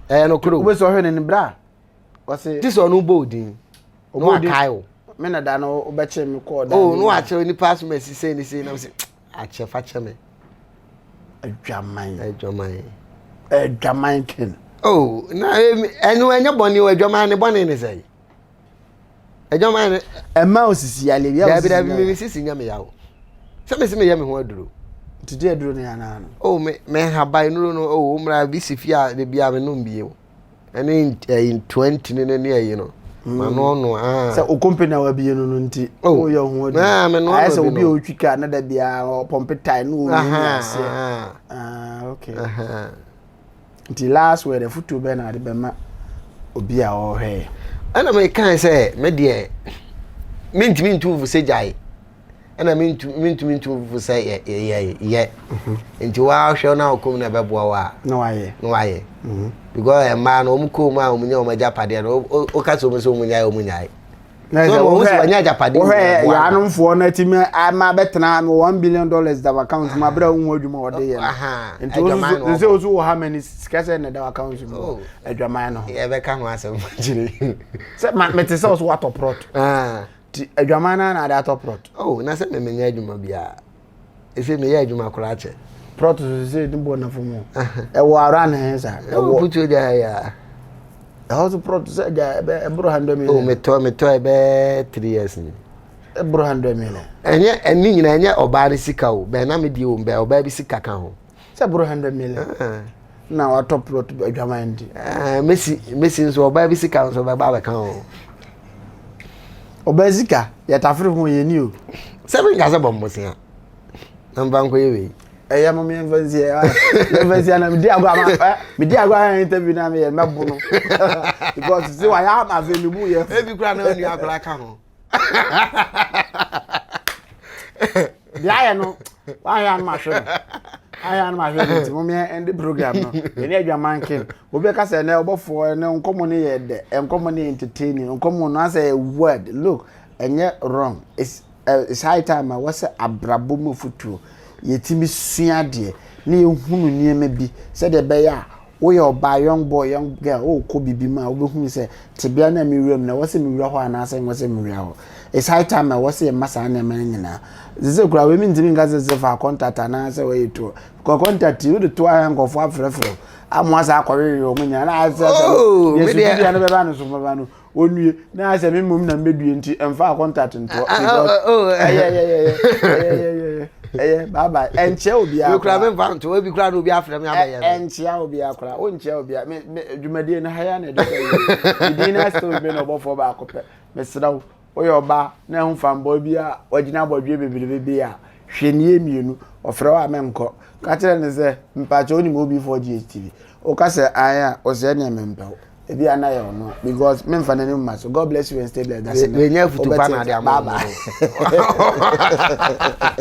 Ɛyɛ nokorɛ o. Wobɛsɛ ɔhwɛ ne bra. Ɔse. Ti sɛ ɔno bɔ odin. Na wakae wo. Me na da no wobɛkyere me kɔɔ da. Oh, na wakyerɛ nipa asom asi sei ne sei na sɛ akyɛ fa kyɛ me. Adwaman. Adwaman. Adwaman ken. Oh, na ɛno ɛnyɛ bɔne o adwaman ne bɔne ne sɛ. Adwaman ne. Ɛma osisi yale bi a osisi. Dabi dabi me sisi nya me yawo. Sɛ me se meyɛ me ho aduro. Nti di aduro ne anaa no. Oh, me me haban nuro no oh, mmra bi si fie a de bi a me nom bi o. ɛne ɛyi ntoa ntini no ne ɛyi no mm. ma no ɔno aa. sɛ o company a wabie no no nti oh. woyɛ ho adi ayɛ sɛ obi a ɔtwi kaa na da biara ɔpɔmpe tae na ɔwie ne aseɛ ah, okay nti last word afotuo bɛn na ade bɛma obi a ɔrehwɛ ɛna mekae sɛ me deɛ mentumi ntu fo sɛ gyae ɛna mentumi ntu fo sɛ yɛ yɛ yɛ mhm. nti woahwɛ na ɔkɔm na ɛbɛboa wo a na wayɛ na wayɛ mhm. because mmaa no wɔn kɔn mu a wɔn nya wɔn agyapadeɛ no woka sɛ wɔn sɛ wɔn nyae wɔn nyae so wɔn sɛ wɔnya agyapadeɛ wohwɛ yaanomfoɔ no atumi ama bɛtena no $1 billion da account mu abere a wohu adwuma wɔde yɛ no nti wosu sɛ wosu wɔ ha mani sika sɛ na da account mu oh. adwaman no ho yɛbɛka ho asɛm kyerɛ sɛ mete sɛ wo so woatɔ prɔt ah. Ti adwaman na na ade atɔ prɔt. Oh, na sɛ me menyɛ adwuma biara. Ɛsɛ meyɛ adwuma koraa kyɛ. Prɔt so sɛ ne bɔ na fam. Ɛwɔ ara na ɛyɛ saa. Ɛwɔ putuo gya ya. Ɛhɔ so prɔt sɛ gya ɛbɛ ɛboro 100 million. Oh, metɔ metɔ ɛbɛ 3 years ni. Ɛboro 100 million. Ɛnyɛ ɛne nyinaa ɛnyɛ ɔbaa ne sika o. Bɛn na me die o, bɛn ɔbaa bi sika ka ho. Sɛ ɛboro 100 million. Na watɔ plot adwaman nti. Mesi mesi nso ɔbaa bi sika nso bɛba abɛka ho. Ɔbaa sika yɛtafere ho yɛ ni o. Sɛ mi nka sɛ bɔ mmosea na mfa nkɔyɛ wei. Ɛyɛ mo yɛmfa nsi ɛ yɛmfa nsi na medi agorɔ ama ɛ medi agorɔ ayɛ interview na meyɛ mɛbo no because sɛ wayɛ ama afei mebu yɛ. Ebi kura na onua akora ka ho. Deɛ ayɛ no wayɛ ano mahwɛ no. Ayɛ anam ahwɛ ne nti mo meɛ ɛnde program no. Yɛne adwaman ken. Obi bɛka sɛ ɛnɛ ɔbɔfoɔ ɛnɛ nkɔmmɔ no yɛ dɛ, nkɔmmɔ no yɛ entertaining, nkɔmmɔ no asɛ yɛ word. Look, ɛnyɛ wrong. It's, uh, it's high time a wɔsɛ abrabɔ mu afutuo. Yɛtumi sua adeɛ na yɛhunu nneɛma bi sɛdeɛ ɛbɛyɛ a Woyɛ ɔbaa, young boy, young girl, worekɔ biribi mu a, wobɛhunu sɛ tebea no a mewura mu no, ɛwɔ sɛ mewura hɔ anaasɛ ɛnwɔ sɛ mewura hɔ. It's high time a ɛwɔ sɛ yɛma saa nneɛma no nyinaa. Sɛ sɛ koraa wei mentumi nka sɛ sɛ fa contact anaasɛ wɔyɛ toɔ. Because contact yi wode to a nkurɔfoɔ afrɛfrɛ wo amoa saa akɔwewe wɔn nyinaa na asɛ sɛ Oh, deɛ me deɛ- sodibea no bɛba no so bɛba no Onue na ayɛ sɛ me mmom na mbɛdue nti ɛmfa contact ntoɔ. Ah, ah, oh, oh. Ɛyɛ ɛyɛ ɛyɛ ɛyɛ ɛyɛ ɛyɛ bye bye. Ɛnkyea obiara koraa. Me mfa ntoɔ ebi koraa na obi afrɛ me abɛyɛ me. Ɛnkyea obiara koraa. Wonkyea obiara. Me me dwumadie no ha ya na ɛde kɔ yie. Me din na still remain ɔbɔfoɔ baako pɛ. Mesrɛ wo. Woyɛ ɔbaa na ɛho fanbɔe bi a wagyina abɔdweɛ bebrebe bi a, hwɛ nie mmienu, ɔfrɛ wo a menkɔ. Ka kyerɛ no sɛ, mpakyɛ wonim OB4GHTV? Woka sɛ aane a, ɔsɛ ɛneɛ mempɛ wo. Ebi a na yɛ ɔno a, because memfa n'anim mma so. God bless you and stay blessed. Dasene. Wenya afutu pa na ade ama Bye bye.